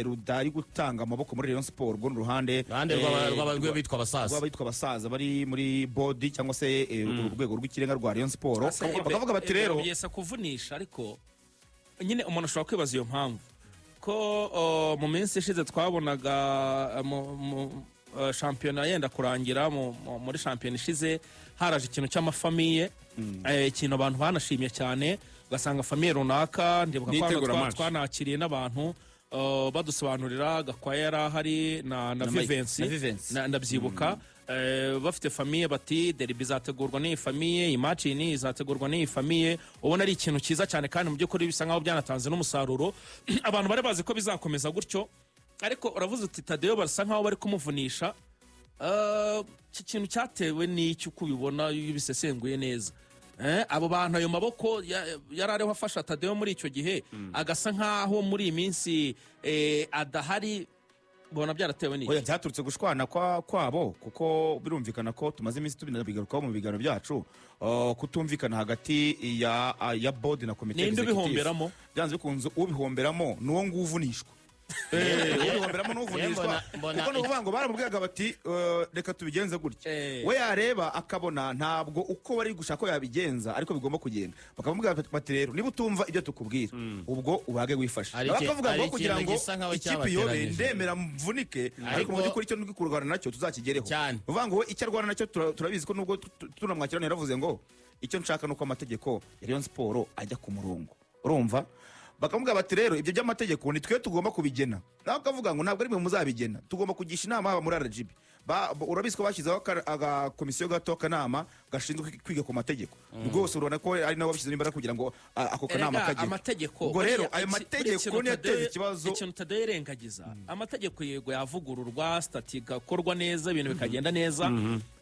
D: rudari gutanga amaboko muri Rayon Sport. Ubwo ni uruhande
C: Uruhande rw'abitwa abasaza.
D: Rw'abitwa abasaza bari muri board cyangwa se urwego rw'ikirenga rwa Rayon Sport. Bakavuga bati rero
B: Byesa kuvunisha, ariko nyine umuntu ashobora kwibaza iyo mpamvu ko mu minsi ishize twabonaga shampiyona yenda kurangira, muri shampiyona ishize haraje ikintu cy'amafamille, ikintu abantu banashimye cyane, ugasanga famille runaka, ndibuka ko hano
A: Nitegura match.
B: twanakiriye n'abantu badusobanurira. Gakwaya yari ahari na
D: Na Mike,
B: Vivensi.
D: na Vivensi.
B: Ndabyibuka. Bafite famille, bati derby izategurwa n'iyi famille, iyi match iyi n'iyi izategurwa n'iyi famille. Ubona ari ikintu cyiza cyane, kandi mu by'ukuri bisa nkaho byanatanze n'umusaruro. Abantu bari bazi ko bizakomeza gutyo. Ariko uravuze uti Tadeyo basa nkaho bari kumuvunisha. Iki kintu cyatewe n'icyo, uko ubibona iyo ubisesenguye neza? Abo bantu, ayo maboko yari ariho afasha Tadeyo muri icyo gihe, agasa nkaho muri iyi minsi adahari, ubona byaratewe n'iki?
D: Oya, byaturutse gushwana kwabo, kuko birumvikana ko tumaze iminsi tubigarukaho mu biganiro byacu, kutumvikana hagati ya board na komite
B: Ninde
D: executive.
B: ubihomberamo?
D: Byanze bikunze ubihomberamo ni uwo nguwo uvunishwa. Ubihomberamo n'uvunishwa, kuko ni ukuvuga ngo baramubwiraga bati: "Reka tubigenze gutya." We yareba akabona ntabwo uko bari gushaka ko yabigenza ariko bigomba kugenda. Bakamubwira bati: "Rero niba utumva ibyo tukubwira, ubwo ubage wifashe."
C: Hari
D: Nawe akavuga
C: hari
D: ngo kugira
C: ikintu
D: ngo
C: gisa nkaho
D: ikipe iyobe,
C: cyabateranyije.
D: ndemera mvunike, ariko mu by'ukuri icyo ndi kurwana nacyo tuzakigereho.
C: Cyane.
D: Ni ukuvuga ngo we icyo arwana nacyo turabizi ko nubwo tunamwakira yaravuze ngo icyo nshaka ni uko amategeko ya Rayon Sport ajya ku murongo. Urumva bakamubwira bati: "Rero ibyo by'amategeko ni twe tugomba kubigena." Nawe akavuga ngo ntabwo ari mwe muzabigena, tugomba kugisha inama haba muri RGB. Urabizi ko bashyizeho agakomisiyo gato, akanama gashinzwe kwiga ku mategeko. Rwose urabona ko ari nabo babishyizemo imbaraga kugira ngo ako kanama
B: Erega
D: kajyeho.
B: amategeko
D: Ubwo rero
B: buriya
D: ayo mategeko
B: buriya
D: niyo ateza ikibazo.
B: Ikintu Tadeyo yirengagiza, amategeko yego yavugururwa, statut igakorwa neza, ibintu bikagenda neza,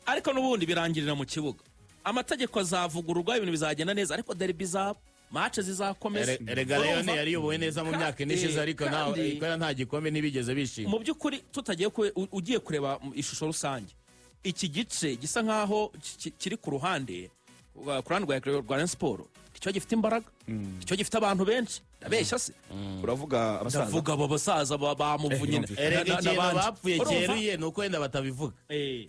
B: ariko n'ubundi birangirira mu kibuga. Amategeko azavugururwa, ibintu bizagenda neza, ariko derby izaba, match zizakomeza.
C: Erega Rayon
B: Urumva?
C: yari iyobowe neza mu myaka 4 ishize, ariko kubera nta gikombe ntibigeze bishima.
B: Mu by'ukuri tutagiye ugiye kureba mu ishusho rusange, iki gice gisa nkaho kiri ku ruhande rwa Rayon Sport, nicyo gifite imbaraga, nicyo gifite abantu benshi. Ndabeshya se?
D: Uravuga abasaza?
B: Ndavuga abo basaza ba Muvunyi
C: Erega ikintu
B: n'abandi.
C: bapfuye
B: Urumva?
C: cyeruye ni uko wenda batabivuga.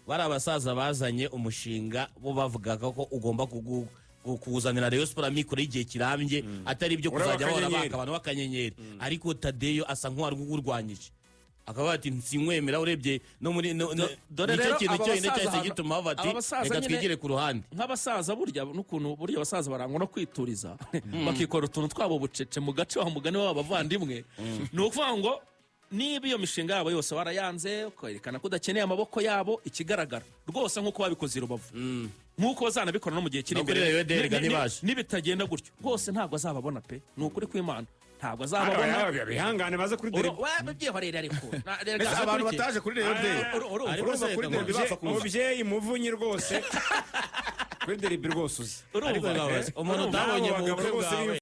C: Bari abasaza bazanye umushinga, bo bavugaga ko ugomba kuzanira Rayon Sport amikoro y'igihe kirambye, atari ibyo
A: Uraba
C: kuzajya bahora
A: akanyenyeri.
C: baka abantu b'akanyenyeri. Ariko Tadeyo asa nk'uwari urwanyije, akavuga ati sinkwemera. Urebye no muri
B: Dore
C: nicyo
B: rero
C: kintu
B: aba
C: cyonyine
B: basaza
C: cyahise
B: hano-
C: gituma bavuga ati
B: aba basaza
C: reka
B: nyine-
C: twigire ku ruhande.
B: Nk'abasaza burya, n'ukuntu burya abasaza barangwa no kwituriza, bakikora utuntu twabo bucece mu gace, wa mugani wabo bavandimwe. Ni ukuvuga ngo niba iyo mishinga yabo yose warayanze, ukerekana ko udakeneye amaboko yabo, ikigaragara rwose nk'uko babikoze i Rubavu, nk'uko bazanabikora no mu gihe kiri
C: No kuri
B: imbere,
C: Rayon Day, ntibaje.
B: nibitagenda gutyo rwose ntabwo azababona pe. Ni ukuri kw'Imana, ntabwo azababona.
A: Bihangane baze kuri derby.
B: Byihorere ariko.
D: Mbese abantu bataje kuri Rayon Day,
C: Ariko
D: urumva
C: se
D: kuri
C: reka
D: derby bapfa kuza?
A: Mubyeyi Muvunyi rwose, kuri derby rwose uzi.
C: Ariko nkabaza, umuntu
A: Urumva?
C: utabonye mu
A: Abo bagabo
C: bukwe
A: rwose
C: bwawe.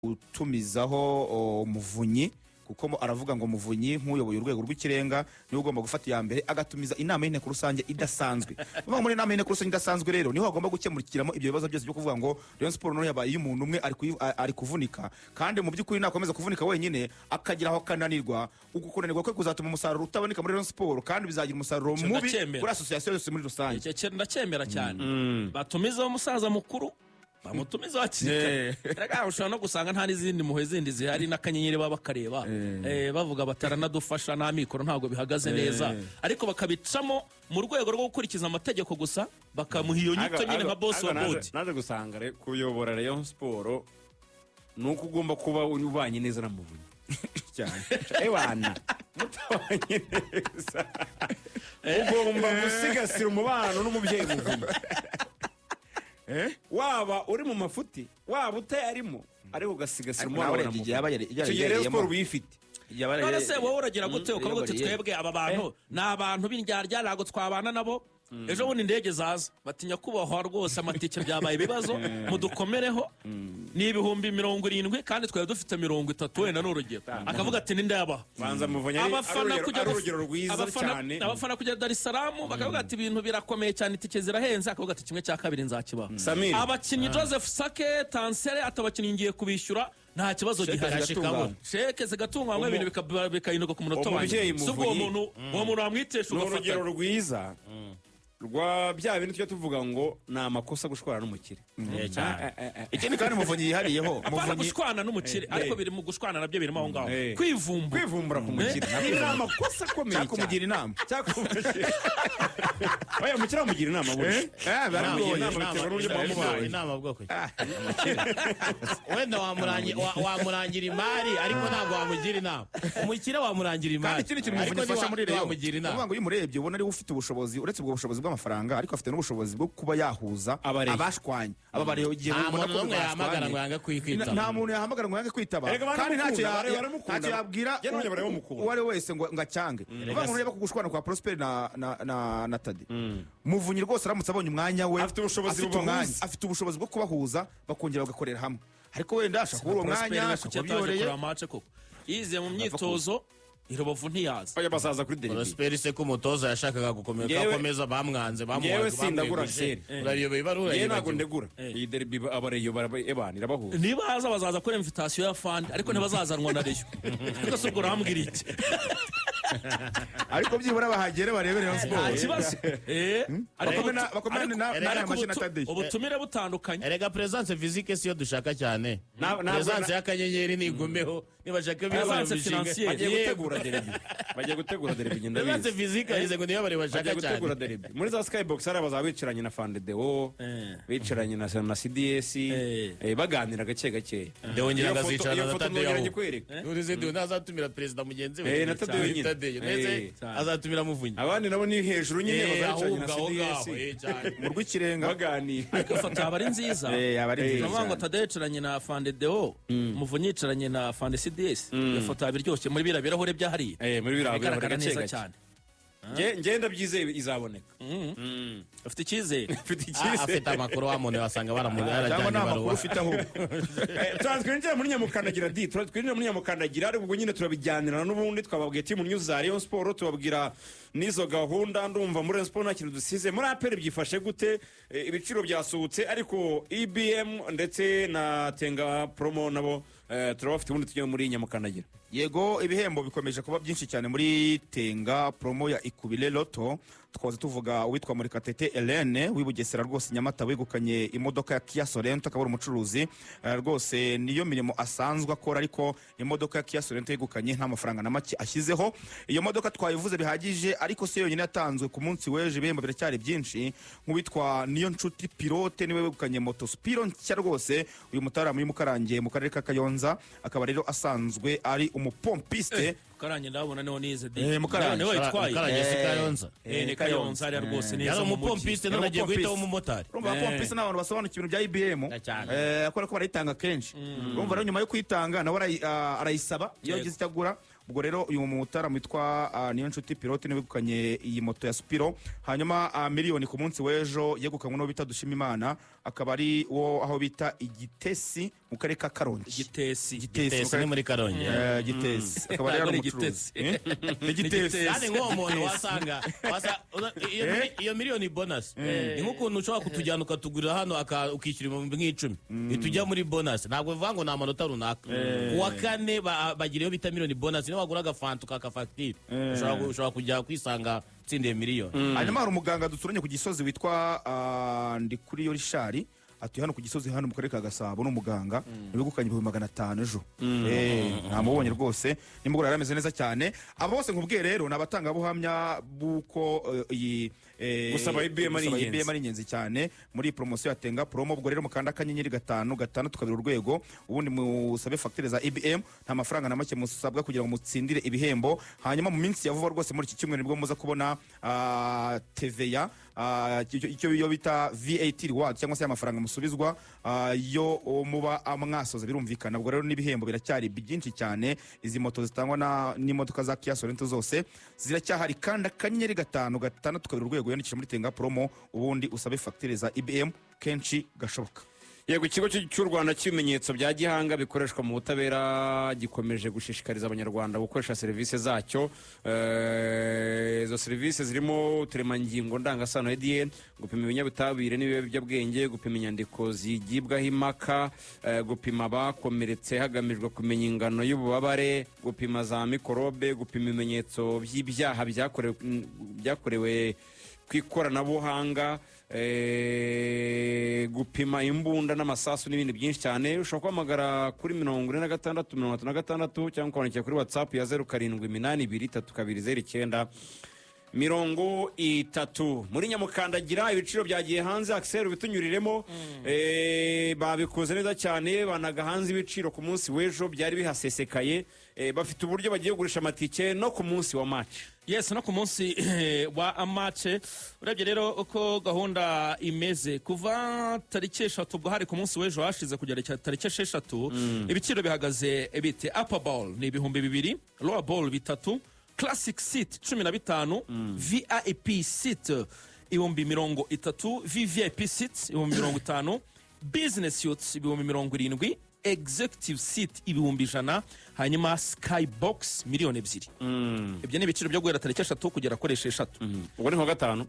D: Gutumizaho Muvunyi, kuko aravuga ngo Muvunyi nk'uyoboye urwego rw'ikirenga niwe ugomba gufata iya mbere agatumiza inama y'inteko rusange idasanzwe. Kuvuga muri inama y'inteko rusange idasanzwe rero niho hagomba gukemurikiramo ibyo bibazo byose byo kuvuga ngo Rayon Sport noneho yabaye iy'umuntu umwe, ari kuvunika, kandi mu by'ukuri nakomeza kuvunika wenyine akagira aho akananirwa, uku kunanirwa kwe kuzatuma umusaruro utaboneka muri Rayon Sport, kandi bizagira umusaruro
B: Icyo
D: mubi
B: ndacyemera.
D: kuri association yose muri rusange.
B: Icyo kintu ndacyemera cyane. Batumizeho umusaza mukuru, bamutumize hakiri kare. Erega ushobora no gusanga nta n'izindi mpuhwe zindi zihari, n'akanyenyeri baba bakareba. Bavuga bataranadufasha n'amikoro ntabwo bihagaze neza, ariko bakabicamo mu rwego rwo gukurikiza amategeko gusa, bakamuha iyo nyito nyine nka boss wa board.
A: Naje gusanga kuyobora Rayon Sport ni uko ugomba kuba ubanye neza na Muvunyi
D: cyane.
A: Ewana, mutabanye neza, ugomba gusigasira umubano n'umubyeyi Muvunyi, waba uri mu mafuti, waba utayarimo, ariko ugasigasira
D: Ariko
A: umubano
D: nawe
A: na
D: urebye
A: Muvunyi.
D: igihe yaba
A: Icyo gihe Rayon
D: yariyemo.
A: Sport uba uyifite.
B: None se wowe uragira gute ukavuga uti
D: Yiyoboriye.
B: twebwe aba bantu ni abantu b'indyarya, ntabwo twabana nabo? Ejo bundi indege zaza batinya kubahwa rwose, amatike byabaye ibibazo, mudukomereho ni 70,000 kandi twari dufite 30, wenda ni urugero, akavuga ati nindayabaha.
A: Banza Muvunyi ari
B: Abafana kujya
A: ari urugero rwiza cyane.
B: Abafana kujya Dar es Salaam bakavuga ati ibintu birakomeye cyane, itike zirahenze, akavuga ati kimwe cya kabiri nzakibaha.
A: Samir.
B: Abakinnyi Joseph Sake Tansere ati abakinnyi ngiye kubishyura, nta kibazo gihari.
C: Zigatunganywa.
B: Sheke zigatunganywa, ibintu bikahinduka ku munota wa
A: Umubyeyi
B: nyuma. Si ubwo uwo
A: Muvunyi.
B: muntu, uwo muntu wamwitesha
A: Ni urugero
B: ugafatanya.
A: rwiza rwa bya bintu tujya tuvuga ngo ni amakosa gushwana n'umukire.
C: Cyane.
D: Ikindi kandi Muvunyi yihariyeho
B: Apana
D: Muvunyi
B: gushwana n'umukire, ariko biri mu gushwana nabyo birimo aho ngaho. Kwivumbura.
A: Kwivumbura ku mukire ni amakosa akomeye
D: cyangwa
A: cyane.
D: kumugira inama.
A: Cyangwa kumukire, oya, umukire amugira inama burya.
D: Baragoye.
A: Inama biterwa n'uburyo mwamubaye.
C: Inama bwoko ki? Wenda wamurangira imari, ariko ntabwo wamugira inama. Umukire wamurangira imari,
D: Kandi ikindi kintu
C: ariko
D: Muvunyi afasha muri Rayon,
C: ntiwamugira
D: ni
C: inama.
D: ukuvuga ngo iyo umurebye ubona ariwe ufite ubushobozi, uretse ubwo bushobozi bw'amafaranga, ariko afite n'ubushobozi bwo kuba yahuza
A: Abareyo.
D: abashwanye, aba Bareyo igihe
C: Nta
D: ubona
C: muntu
D: ko
C: n'umwe yahamagara ngo
D: bashwanye.
C: yange kwitaba.
D: Nta muntu yahamagara ngo yange kwitaba,
A: Erega
D: kandi ntacyo
A: baramukunda, baramukunda.
D: ntacyo yabwira
A: Njye nabonye baramukunda.
D: uwo ari we wese ngo acyange. Uvuga ngo nureba ko gushwana kwa Prosper na Tade, Muvunyi rwose aramutse abonye umwanya we,
A: Afite ubushobozi
D: afite umwanya,
A: bubahuza.
D: afite ubushobozi bwo kubahuza, bakongera bagakorera hamwe, ariko wenda ashobora kubura uwo
B: Prosper
D: mwanya,
B: we
D: ashobora
B: kuki
D: kuba
B: ataje
D: byoreye.
B: kureba match koko? Yize mu myitozo i Rubavu ntiyaza.
A: Oya, bazaza kuri derby.
C: Prosper se ko umutoza yashakaga gukomeza akomeza, bamwanze,
A: Njyewe sindagura
C: bamweguje.
A: Axel.
C: Urabiyoboye ibaruwa
A: Njyewe ntabwo
C: yibagiwe.
A: ndegura iyi derby. Abareyo ebana irabahuza.
B: Niba haza bazaza kuri invitation ya fandi, ariko ntibazazanwa na Rayon. Ariko se ubwo urambwira iki?
D: Ariko byibura bahagere barebe Rayon
B: Nta
D: Sport.
B: kibazo. Ariko
D: Bakomena
C: ariko
D: n'aya mashini Tadeyo.
B: Ubutumire butandukanye.
C: Erega présence physique siyo dushaka cyane.
A: Ntabwo
C: Présence y'akanyenyeri nigumeho, nibashaka
B: Présence
C: biyobora imishinga.
B: financière.
A: Bagiye
C: Yego.
A: gutegura derby. Bagiye gutegura derby, ngenda
C: Yubatse
A: bizi.
C: physique, yagize ngo niyo bari bashaka
A: Bagiye gutegura
C: cyane.
A: derby muri za skybox hariya, bazaba bicaranye na Fandedeo, bicaranye na CDS, baganira gake gake.
C: Deo ngira
A: Iyo
C: ngo
A: foto-
C: azicarana
A: iyo
C: na
A: foto
C: Tadeyo
A: nongera
C: ahubwo.
A: nyikwereke.
C: None Deo ntazatumira perezida mugenzi we?
A: Na Tadeyo nyine.
C: Tadeyo ndetse azatumira Muvunyi.
A: Abandi nabo ni hejuru nyine, bazaba bicaranye na
C: Ahubwo aho
A: CDS
C: ngaho, cyane.
D: Mu rw'ikirenga.
A: Baganira.
B: Ariko ifoto yaba ari nziza.
D: Yaba ari nziza
B: Turavuga ngo
D: cyane.
B: Tadeyo yicaranye na Fandedeo, Muvunyi yicaranye na Fande CDS. Iyo foto yaba iryoshye muri biriya birahure byahariye.
A: Muri biriya birahure,
B: Bigaragara
A: gake
B: neza
A: gake.
B: cyane.
A: Nge ndabyizeye izaboneka.
B: Ufite icyizere.
A: Mfite
C: Ah, afite
A: icyizere.
C: amakuru, wa muntu wasanga
D: Cyangwa
C: yarajyanye
D: nta makuru
C: ibaruwa.
D: ufite ahubwo.
A: Twinjira muri nyamukandagira di, twinjira muri nyamukandagira, ariko ubwo nyine turabijyanirana n'ubundi twababwiye team news za Rayon Sport, tubabwira n'izo gahunda. Ndumva muri Rayon Sport nta kintu dusize. Muri APR byifashe gute? Ibiciro byasohotse, ariko EBM ndetse na Tenga Promo nabo turabafite. Ubundi tujye muri nyamukandagira.
D: Yego, ibihembo bikomeje kuba byinshi cyane muri Tenga Promo ya Ikubile Lotto. Twaza tuvuga uwitwa Murekatete Helene w'i Bugesera rwose, Nyamata, wegukanye imodoka ya Kia Sorento, akaba ari umucuruzi. Rwose niyo mirimo asanzwe akora, ariko imodoka ya Kia Sorento yegukanye nta mafaranga na make ashyizeho. Iyo modoka twayivuze bihagije, ariko si yonyine yatanzwe ku munsi w'ejo, ibihembo biracyari byinshi. Nk'uwitwa Niyo Nshuti Pilote niwe wegukanye moto Spiro nshya rwose. Uyu mutaramu w'i Mukarange mu karere ka Kayonza, akaba rero asanzwe ari umupompiste.
B: Mukarange ndabona niho nize di.
D: Mukarange.
B: Niwe witwaye.
C: Mukarange si Kayonza?
B: Ni Kayonza hariya rwose neza
C: Yari
B: mu mujyi.
C: umupompiste, none agiye guhita umumotari.
D: Urumva, abapompiste ni abantu basobanukiwe ibintu bya EBM,
C: Cyane.
D: kubera ko barayitanga kenshi. Urumva rero, nyuma yo kuyitanga nawe arayisaba iyo agize icyo agura. Ubwo rero uyu mutaramu witwa Niyo Nshuti Pilote niwe wegukanye iyi moto ya Spiro. Hanyuma miliyoni ku munsi w'ejo yegukanywe n'uwo bita Dushimimana, akaba ari wo aho bita Igitesi mu karere ka Karongi.
B: Gitesi.
D: Gitesi mu
C: Tesi ni
D: karere
C: muri Karongi.
D: Gitesi, akaba rero
B: Ntabwo
D: ari
B: ari
D: umucuruzi.
B: Gitesi.
D: Eh? Ni Gitesi.
C: Kandi nk'uwo muntu wasanga iyo miliyoni bonus ni nk'ukuntu ushobora kutujyana ukatugurira hano ukishyura 10,000, itujya muri bonus. Ntabwo bivuga ngo ni amanota runaka. Ku wa kane bagira iyo bita miliyoni bonus. Niyo wagura agafanta ukaka fagitire, ushobora kujya kwisanga utsindiye miliyoni.
D: Hanyuma hari umuganga duturanye ku Gisozi witwa Ndikuriyo Richard, atuye hano ku Gisozi, hano mu karere ka Gasabo, ni umuganga, wegukanye 500,000 ejo. Ntamubonye rwose nimugoroba, yari ameze neza cyane. Aba bose nkubwiye rero ni abatangabuhamya b'uko iyi
A: Gusaba EBM ari
D: gusaba
A: ingenzi.
D: EBM ari ingenzi cyane muri iyi poromosiyo ya Tenga Promo. Ubwo rero mukanda *562#, ubundi musabe fagitire za EBM. Nta mafaranga na make musabwa kugira ngo mutsindire ibihembo. Hanyuma mu minsi ya vuba rwose, muri iki cyumweru, nibwo muza kubona TVA, icyo iyo bita VAT reward, cyangwa se amafaranga musubizwa yo muba mwasoza, birumvikana. Ubwo rero n'ibihembo biracyari byinshi cyane. Izi moto zitangwa n'imodoka za Kia Sorento zose ziracyahari. Kandi *562#, yandikisha muri Tenga Promo, ubundi usabe fagitire za EBM kenshi gashoboka.
A: Yego, ikigo cy'u Rwanda cy'ibimenyetso bya gihanga bikoreshwa mu butabera gikomeje gushishikariza Abanyarwanda gukoresha serivisi zacyo. Izo serivisi zirimo uturemangingo ndangasano ADN, gupima ibinyabutabire n'ibiyobyabwenge, gupima inyandiko zigibwaho impaka, gupima abakomeretse hagamijwe kumenya ingano y'ububabare, gupima za mikorobe, gupima ibimenyetso by'ibyaha byakorewe ku ikoranabuhanga, gupima imbunda n'amasasu n'ibindi byinshi cyane. Ushobora guhamagara kuri 46 36 cyangwa ukabonekera kuri WhatsApp ya 0782320930. Muri nyamukandagira ibiciro byagiye hanze. Axel, bitunyuriremo. Babikoze neza cyane, banaga hanze ibiciro ku munsi w'ejo byari bihasesekaye. Bafite uburyo bagiye kugurisha amatike no ku munsi wa match.
B: Yes, no ku munsi wa match. Urebye rero uko gahunda imeze, kuva tariki 3, ubwo hari ku munsi w'ejo hashize, kugera tariki 6, ibiciro bihagaze bite? Upper bowl ni 2000, lower bowl 3000, classic seat 15, VIP seat 30,000, VVIP seat 50,000, business suites 70,000, executive seat 100,000, hanyuma skybox 2,000,000. Ibyo ni ibiciro byo guhera tariki 3 kugera kuri 6.
A: Ubwo ni kuwa gatanu.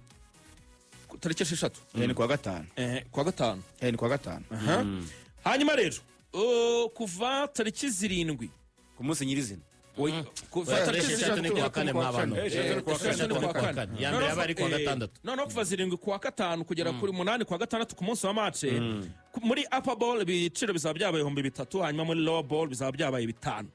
B: Tariki 6.
D: Ni kuwa gatanu.
B: Kuwa gatanu.
D: Ni kuwa gatanu.
B: Hanyuma rero kuva tariki 7,
A: ku munsi nyirizina.
B: Kuva
C: Oya,
B: tariki
C: 6 ni kuwa kane, mw'abantu.
A: 6 ni kuwa kane.
C: 6 ni kuwa kane. Iya mbere yabaye ari kuwa gatandatu.
B: Noneho kuva 7 kuwa gatanu kugera kuri 8 kuwa gatandatu, ku munsi wa match, muri upper bowl ibiciro bizaba byabaye 3000, hanyuma muri lower bowl bizaba byabaye 5000.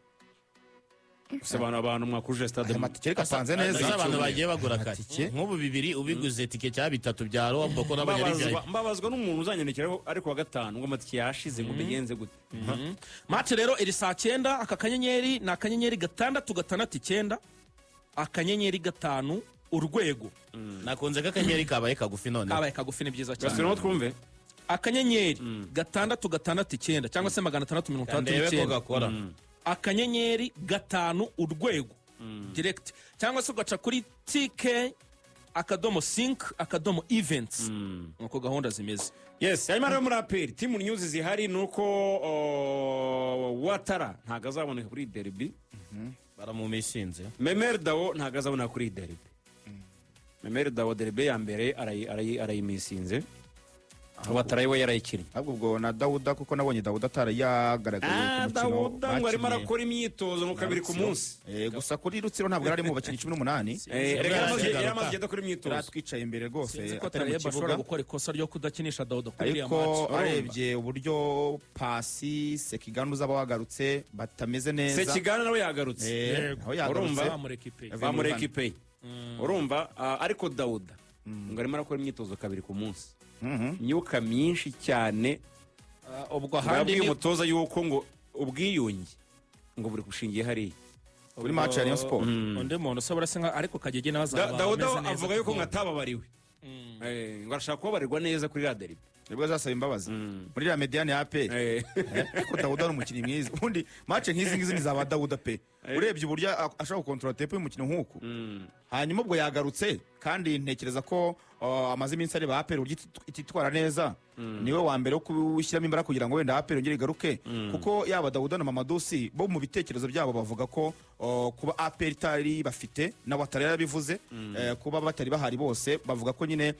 A: Gusa abantu mwakuje stade
D: Aya matike reka apanze neza.
C: Ese abantu bagiye bagura kare?
D: Amatike.
C: Nk'ubu bibiri ubiguze tike cya bitatu bya Robo ko nabonye ari
A: Mbabazwa
C: VIP.
A: mbabazwa n'umuntu uzanyandikiraho ariko wa gatanu ngo amatike yashize, ngo mbigenze gute?
B: Match rero iri saa 9. Aka kanyenyeri ni *669*5#.
C: Nakunze ko akanyenyeri kabaye kagufi none.
B: Kabaye kagufi, ni byiza cyane.
A: Gasubiramo twumve.
B: *669 cyangwa se 669
C: Ndebe ko
B: 9
C: gakora.
B: *5# direct, cyangwa se ugaca kuri tk.sync.events. Nuko gahunda zimeze.
A: Yes, hanyuma rero muri APR, team news zihari ni uko Watara ntabwo azaboneka kuri iyi derby.
C: Baramumisinze.
A: Memel Dao ntabwo azaboneka kuri iyi derby. Memel Dao derby ya mbere arayimisinze, Watara we yarayikinnye.
D: Ahubwo ubwo na Dawuda, kuko nabonye Dawuda atari yagaragaye ku mukino
A: Dawuda ngo arimo
D: bakinnye.
A: arakora imyitozo ngo kabiri ku
D: Rutsiro.
A: munsi.
D: Gusa kuri Rutsiro ntabwo yari ari mu bakinnyi 18.
A: Reka
C: Yari
A: yari amaze igihe adakora imyitozo.
D: Yari atwicaye imbere rwose,
B: Sinzi ko
D: atari mu
B: Tareba ashobora
D: kibuga.
B: gukora ikosa ryo kudakinisha Dawuda kuri iriya
D: Ariko
B: match.
D: arebye uburyo Pasi Sekiganda uzaba wagarutse batameze neza.
A: Sekigana nawe yagarutse.
D: Aho yagarutse.
A: Urumva?
B: Bamureka ipe.
D: Yavuye mu
A: Bamureka
D: Rwanda.
A: ipe, urumva, ariko Dawuda ngo arimo arakora imyitozo kabiri ku munsi, imyuka myinshi cyane.
B: Ubwo ahandi
A: yabwiye
B: ni
A: umutoza yuko ngo ubwiyunge ngo buri bushingiye hariya.
D: Kuri match ya Rayon Sport.
B: Undi muntu usabora se nka ariko Kagege nawe azaba
A: Dawuda
B: ameze neza.
A: avuga yuko ngo atababariwe, ngo arashaka kubabarirwa neza kuri iriya derby.
D: Nibwo azasaba imbabazi muri iriya médiane ya APR. Ariko Dawuda ni umukinnyi mwiza. Ubundi match nk'izi ngizi ni zaba Dawuda pe. Urebye uburyo ashobora gukontorora tempo y'umukino nk'uku. Hanyuma ubwo yagarutse, kandi ntekereza ko amaze iminsi areba APR uburyo ititwara neza, niwe wa mbere wo kuwushyiramo imbaraga kugira ngo wenda APR yongere igaruke, kuko yaba Dawuda na Mamadou Sy bo mu bitekerezo byabo bavuga ko kuba APR itari bafite na Watara yarabivuze, kuba batari bahari bose, bavuga ko nyine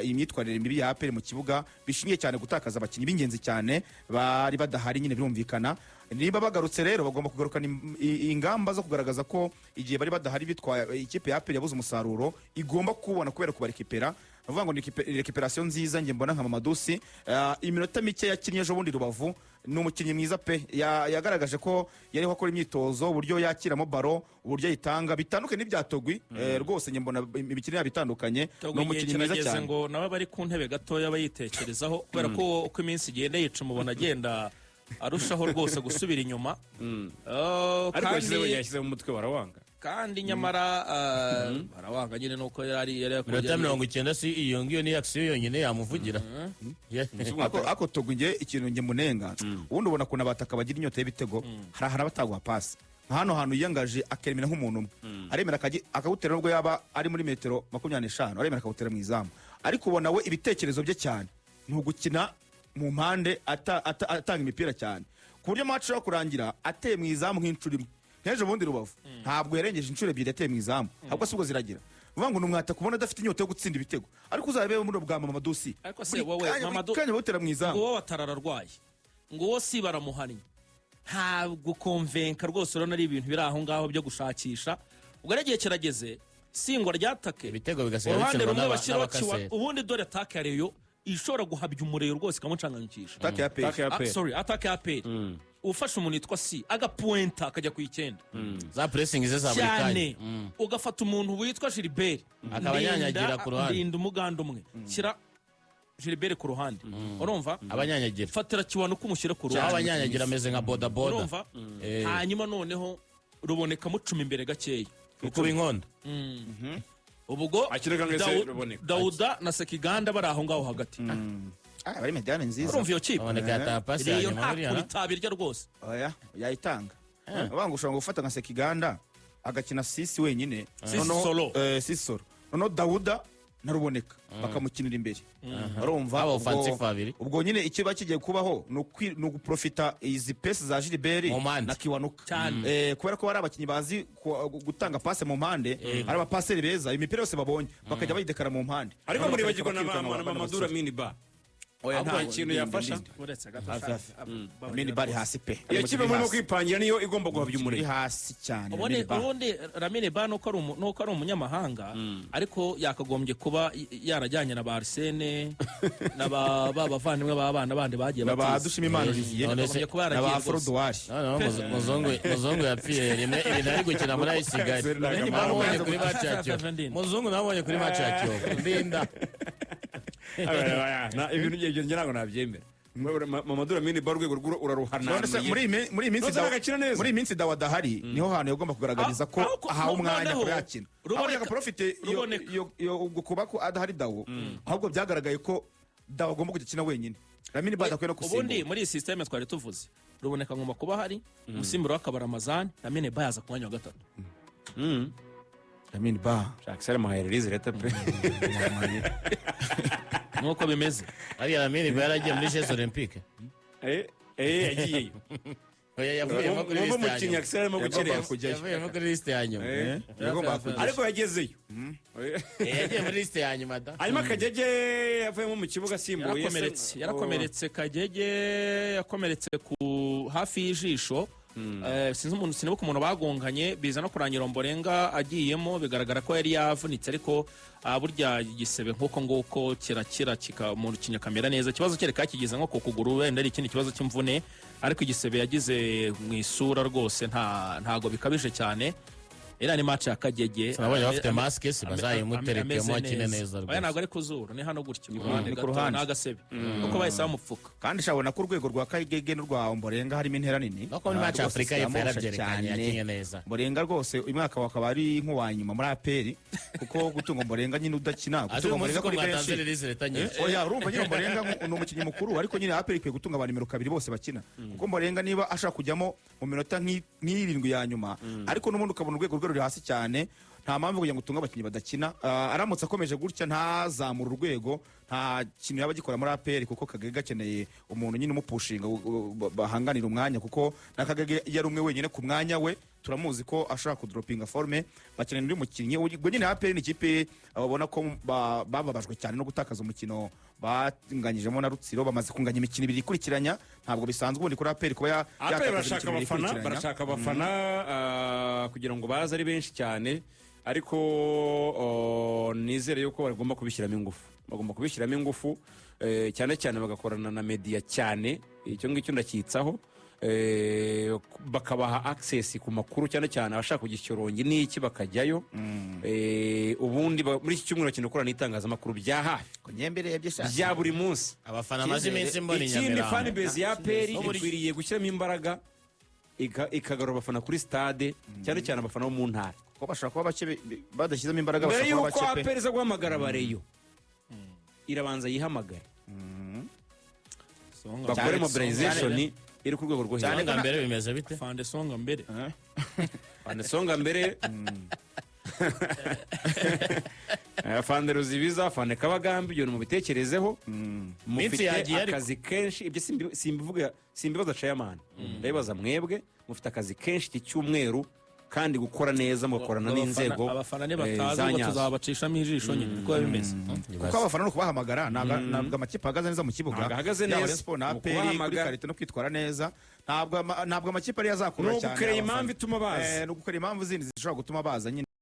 D: iyi myitwarire mibi ya APR mu kibuga bishingiye cyane gutakaza abakinnyi b'ingenzi cyane bari badahari. Nyine birumvikana, niba bagarutse rero bagomba kugarukana ingamba zo kugaragaza ko igihe bari badahari bitwaye ikipe ya APR yabuze umusaruro igomba kuwubona kubera kubarekipera. Ni ukuvuga ngo ni récupération nziza. Njye mbona nka Mamadou Sy, iminota mike yakinnye ejo bundi Rubavu, ni umukinnyi mwiza pe. Yagaragaje ko yariho akora imyitozo, uburyo yakiramo ballon, uburyo ayitanga bitandukanye n'ibya Togwi. Rwose njye mbona imikino yabo itandukanye, ni umukinnyi mwiza
B: kirageze
D: cyane.
B: ngo nawe bari ku ntebe gatoya bayitekerezaho, kubera ko uko iminsi igenda yica umubona agenda arushaho rwose gusubira inyuma.
A: Ariko
B: kandi
A: yashyize mu mutwe barawanga.
B: Kandi nyamara barawanga nyine nuko yari
C: Minota 90, si iyo ngiyo ni action yonyine yamuvugira.
D: Ako Togwi, nge ikintu nge munenga, ubundi ubona ukuntu abataka bagira inyota y'ibitego, hari ahantu bataguha pasi, nka hano hantu yiyangaje akemera nk'umuntu umwe, aremera akawutera nubwo yaba ari muri metero 25, aremera akawutera mu izamu. Ariko ubona we ibitekerezo bye cyane ni ugukina mu mpande, atanga imipira cyane, ku buryo match ishobora kurangira ateye mu izamu nk'inshuro imwe. Nk'ejo bundi Rubavu ntabwo yarengeje inshuro ebyiri yateye mu izamu, ahubwo si ubwo ziragira uvuga ngo ni umwata kubona adafite inyota yo gutsinda ibitego. Ariko uzarebe muri bwa Mamadou Sy,
B: Ariko se
D: buri
B: wowe,
D: kanya, buri kanya bawutera mu izamu.
B: Ngo wowe watarararwaye, ngo uwo si baramuhannye, ntabwo konvenka rwose. Urabona ari ibintu biri aho ngaho byo gushakisha. Ubwo rero igihe kirageze singwa ryatake
C: Ibitego bigasigaye
B: uruhande
C: bitsindwa
B: rumwe bashyiraho kiwa.
C: n'abakaseri.
B: Ubundi dore attaque ya Rayon ishobora guhabya umuriro rwose ikamucanganyikisha.
D: Attaque ya APR.
A: Attaque ya
B: Ah,
A: APR.
B: sorry, attaque ya APR, ufashe umuntu witwa si agapuwenta akajya ku icyenda
C: Za pressing ze za buri
B: cyane,
C: kanya.
B: Ugafata umuntu witwa Gilbert
C: Akaba anyanyagira ku ruhande.
B: Ndinda umuganda umwe, shyira Gilbert ku ruhande, urumva?
C: Abanyanyagira.
B: Fatira Kiwanuka umushyire ku
C: Cyangwa
B: ruhande.
C: abanyanyagira ameze nka bodaboda.
B: Urumva? Hanyuma noneho ruboneka mucuma imbere gakeya.
C: Ukuba inkondo.
B: Ubwo
A: Akina kangahe se Ruboneka?
B: Dawuda na Sekiganda bari aho ngaho hagati.
D: Ah, bari médiane nziza.
B: Urumva iyo kipe?
C: Aboneka yataha pasi ya
B: Iyo
C: nyuma
B: nta
C: buriya
B: kure
C: na?
B: itabirya rwose.
D: Oya, yayitanga. Uvuga ngo ushobora gufata nka Sekiganda agakina six wenyine.
B: Six solo.
D: Six solo, noneho Dawuda na Ruboneka bakamukinira imbere, urumva?
C: Aba offensive babiri.
D: Ubwo nyine ikiba kigiye kubaho ni uguprofita izi pace za Gilbert
C: Mu mpande.
D: na Kiwanuka.
B: Cyane.
D: Kubera ko bari abakinnyi bazi gutanga passe mu mpande, ari abapaseri beza, imipira yose babonye bakajya bayidekara mu mpande.
A: Ariko muribagirwa na
D: Bakirukanka
A: Mamadou Lamine Ba.
D: Oya,
A: Nta
D: ntabwo.
A: kintu yafasha.
B: Uretse gato.
D: Hafi, hafi. Lamine Ba ari hasi pe.
A: Iyo kipe murimo kwipangira niyo igomba guhabya
D: iri
A: umuriro.
D: hasi cyane.
B: Ubundi
D: Lamine Ba.
B: ubundi Lamine Ba nuko ari umunyamahanga, ariko yakagombye kuba yarajyanye na ba Arsene na ba bavandimwe b'abana bandi bagiye
D: Na ba
B: batiza.
D: Dushimimana Olivier.
C: None se-
B: Yakagombye kuba
D: Na ba
B: yaragiye rwose.
D: Frodouard.
C: Noneho muzungu yapfiriye rimwe ibintu ari gukina muri AS Kigali. Nabonye kuri match ya Kiyovu, muzungu nabonye kuri match ya Kiyovu, ndinda.
A: Ibintu ibyo njye ntabwo nabyemera. Mamadou Lamine Ba, urwego
D: None se
A: uraruhananuye.
D: muri iyi minsi
A: None se agakina neza?
D: Muri iyi minsi Dawa adahari, niho hantu yagomba kugaragariza ko ahawe umwanya
B: noneho,
D: kuba yakina.
B: Ruboneka-
D: Aho Profite
B: Ruboneka.
D: iyo ubwo kuba ko adahari Dawo, ahubwo byagaragaye ko Dawo agomba kujya akina wenyine, Lamine Ba adakwiye no
B: Ubundi
D: gusimbura.
B: muri iyi système twari tuvuze, Ruboneka ngomba kuba hari umusimbura w'akabara Ramazani, Lamine Ba yaza ku mwanya wa gatatu.
D: Lamine Ba.
A: Shaka sare muhaye release letter pe.
B: Nk'uko bimeze.
C: Ariya Lamine Ba yaragiye muri Jeux Olympique.
A: Eh, yagiyeyo.
C: Oya, yavuyemo kuri
A: Wumva
C: liste ya
A: umukinnyi
C: nyuma.
A: Axel arimo
D: Yagombaga
A: gukerensa.
D: kujyayo.
C: Yavuyemo kuri liste ya nyuma.
D: Yagombaga kujyayo.
A: Ariko yagezeyo.
C: Yagiye muri liste ya nyuma da.
A: Hanyuma Kagege yavuyemo mu kibuga asimbuye.
B: Yarakomeretse. Kagege yakomeretse ku hafi y'ijisho. Sinzi umuntu, sinibuka umuntu bagonganye, biza no kurangira Omborenga agiyemo. Bigaragara ko yari yavunitse, ariko burya igisebe nk'uko nguko kirakira umuntu kinyakamera neza. Ikibazo kereka kigize nko ku kuguru, wenda ari ikindi kibazo cy'imvune, ariko igisebe yagize mu isura rwose ntago bikabije cyane. Iriya ni match ya Kagege.
C: Nabonye bafite masque, si bazayimuterekemo
B: Ameze
C: akine neza
B: Oya,
C: rwose.
B: ntabwo ari ku zuru, ni hano gutya ku ruhande
D: Ni ku
B: gato.
D: ruhande.
B: Ni agasebe kuko bahise bamupfuka.
D: Kandi shabona ko urwego rwa Kagege n'urwa Omborenga harimo intera nini.
C: No muri match ya
D: Rwose
C: Afurika y'Epfo
D: ziramurusha
C: yarabyerekanye,
D: cyane.
C: yakinye neza.
D: Omborenga rwose uyu mwaka wakaba ari nk'uwa nyuma muri APR, kuko gutunga Omborenga nyine udakina,
C: Azi
D: gutunga
C: uyu munsi
D: Omborenga
C: ko
D: kuri
C: mwatanze
D: benshi.
C: release letter nyinshi.
D: Oya, urumva nyine Omborenga ni umukinnyi mukuru, ariko nyine APR ikwiye gutunga ba nimero 2 bose bakina, kuko Omborenga niba ashaka kujyamo mu minota nk'irindwi ya nyuma, ariko n'ubundi ukabona urwego rwe ruri hasi cyane. Nta mpamvu kugira ngo utunge abakinnyi badakina. Aramutse akomeje gutya ntazamura urwego, nta kintu yaba agikora muri APR, kuko Kagege gakeneye umuntu nyine umupushinga bahanganira umwanya, kuko na Kagege yari umwe wenyine ku mwanya we, turamuzi ko ashobora kudoropinga forme. Bakeneye undi mukinnyi. Ubwo nyine APR ni ikipe babona ko bababajwe cyane no gutakaza umukino banganyijemo na Rutsiro. Bamaze kunganya imikino ibiri ikurikiranya, ntabwo bisanzwe ubundi kuri APR kuba
A: APR
D: yatakaza
A: barashaka
D: imikino ibiri
A: abafana.
D: ikurikiranya.
A: Barashaka abafana kugira ngo baze ari benshi cyane, ariko nizere yuko bagomba kubishyiramo ingufu, bagomba kubishyiramo ingufu, cyane cyane bagakorana na media cyane. Icyo ngicyo ndacyitsaho. Bakabaha access ku makuru, cyane cyane abashaka kujya Ishyorongi n'iki bakajyayo. Ubundi muri iki cyumweru bakeneye gukorana n'itangazamakuru bya hafi,
D: Nyembereye sha.
A: bya buri munsi.
C: Abafana amaze iminsi mbona i
A: Ikindi,
C: Nyamirambo.
A: fan base ya APR
C: Uburyo-
A: ikwiriye gushyiramo imbaraga ikagarura abafana kuri stade, cyane cyane abafana bo mu ntara.
D: Kuko bashobora kuba bake badashyizemo imbaraga,
A: Mbere
D: bashobora kuba
A: y'uko
D: bake pe.
A: APR iza guhamagara abareyo, irabanza yihamagare,
B: Songa
A: bakore
D: Cyane-
A: mobilization iri ku rwego rwo
D: Cyane
A: hejuru.
C: Songa Mbere bimeze bite?
B: Fande Songa Mbere.
A: Fande Songa Mbere, Fande Ruzibiza, Fande Kabagambi, ibyo bintu mubitekerezeho.
C: Minsi
A: Mufite
C: yagiye ariko.
A: akazi kenshi. Ibyo simbivuga, simbibaza chairman, ndabibaza mwebwe. Mufite akazi kenshi iki cyumweru, kandi gukora neza mugakorana n'inzego
B: Abafana
A: za
B: nibataza ubwo
A: nyazo.
B: tuzabacishamo ijisho nyine, niko biba bimeze.
D: Kuko abafana ni ukubahamagara, ntabwo amakipe ahagaze neza mu kibuga.
A: Ntabwo ahagaze
D: Yaba
A: neza.
D: Rayon Sports na
A: Ni
D: APR kuri
A: ukubahamagara.
D: qualité no kwitwara neza, ntabwo amakipe ariyo azakurura
A: Ni
D: cyane
A: ugukereye
D: abafana.
A: impamvu ituma baza.
D: Ni ugukereye impamvu zindi zishobora gutuma baza nyine.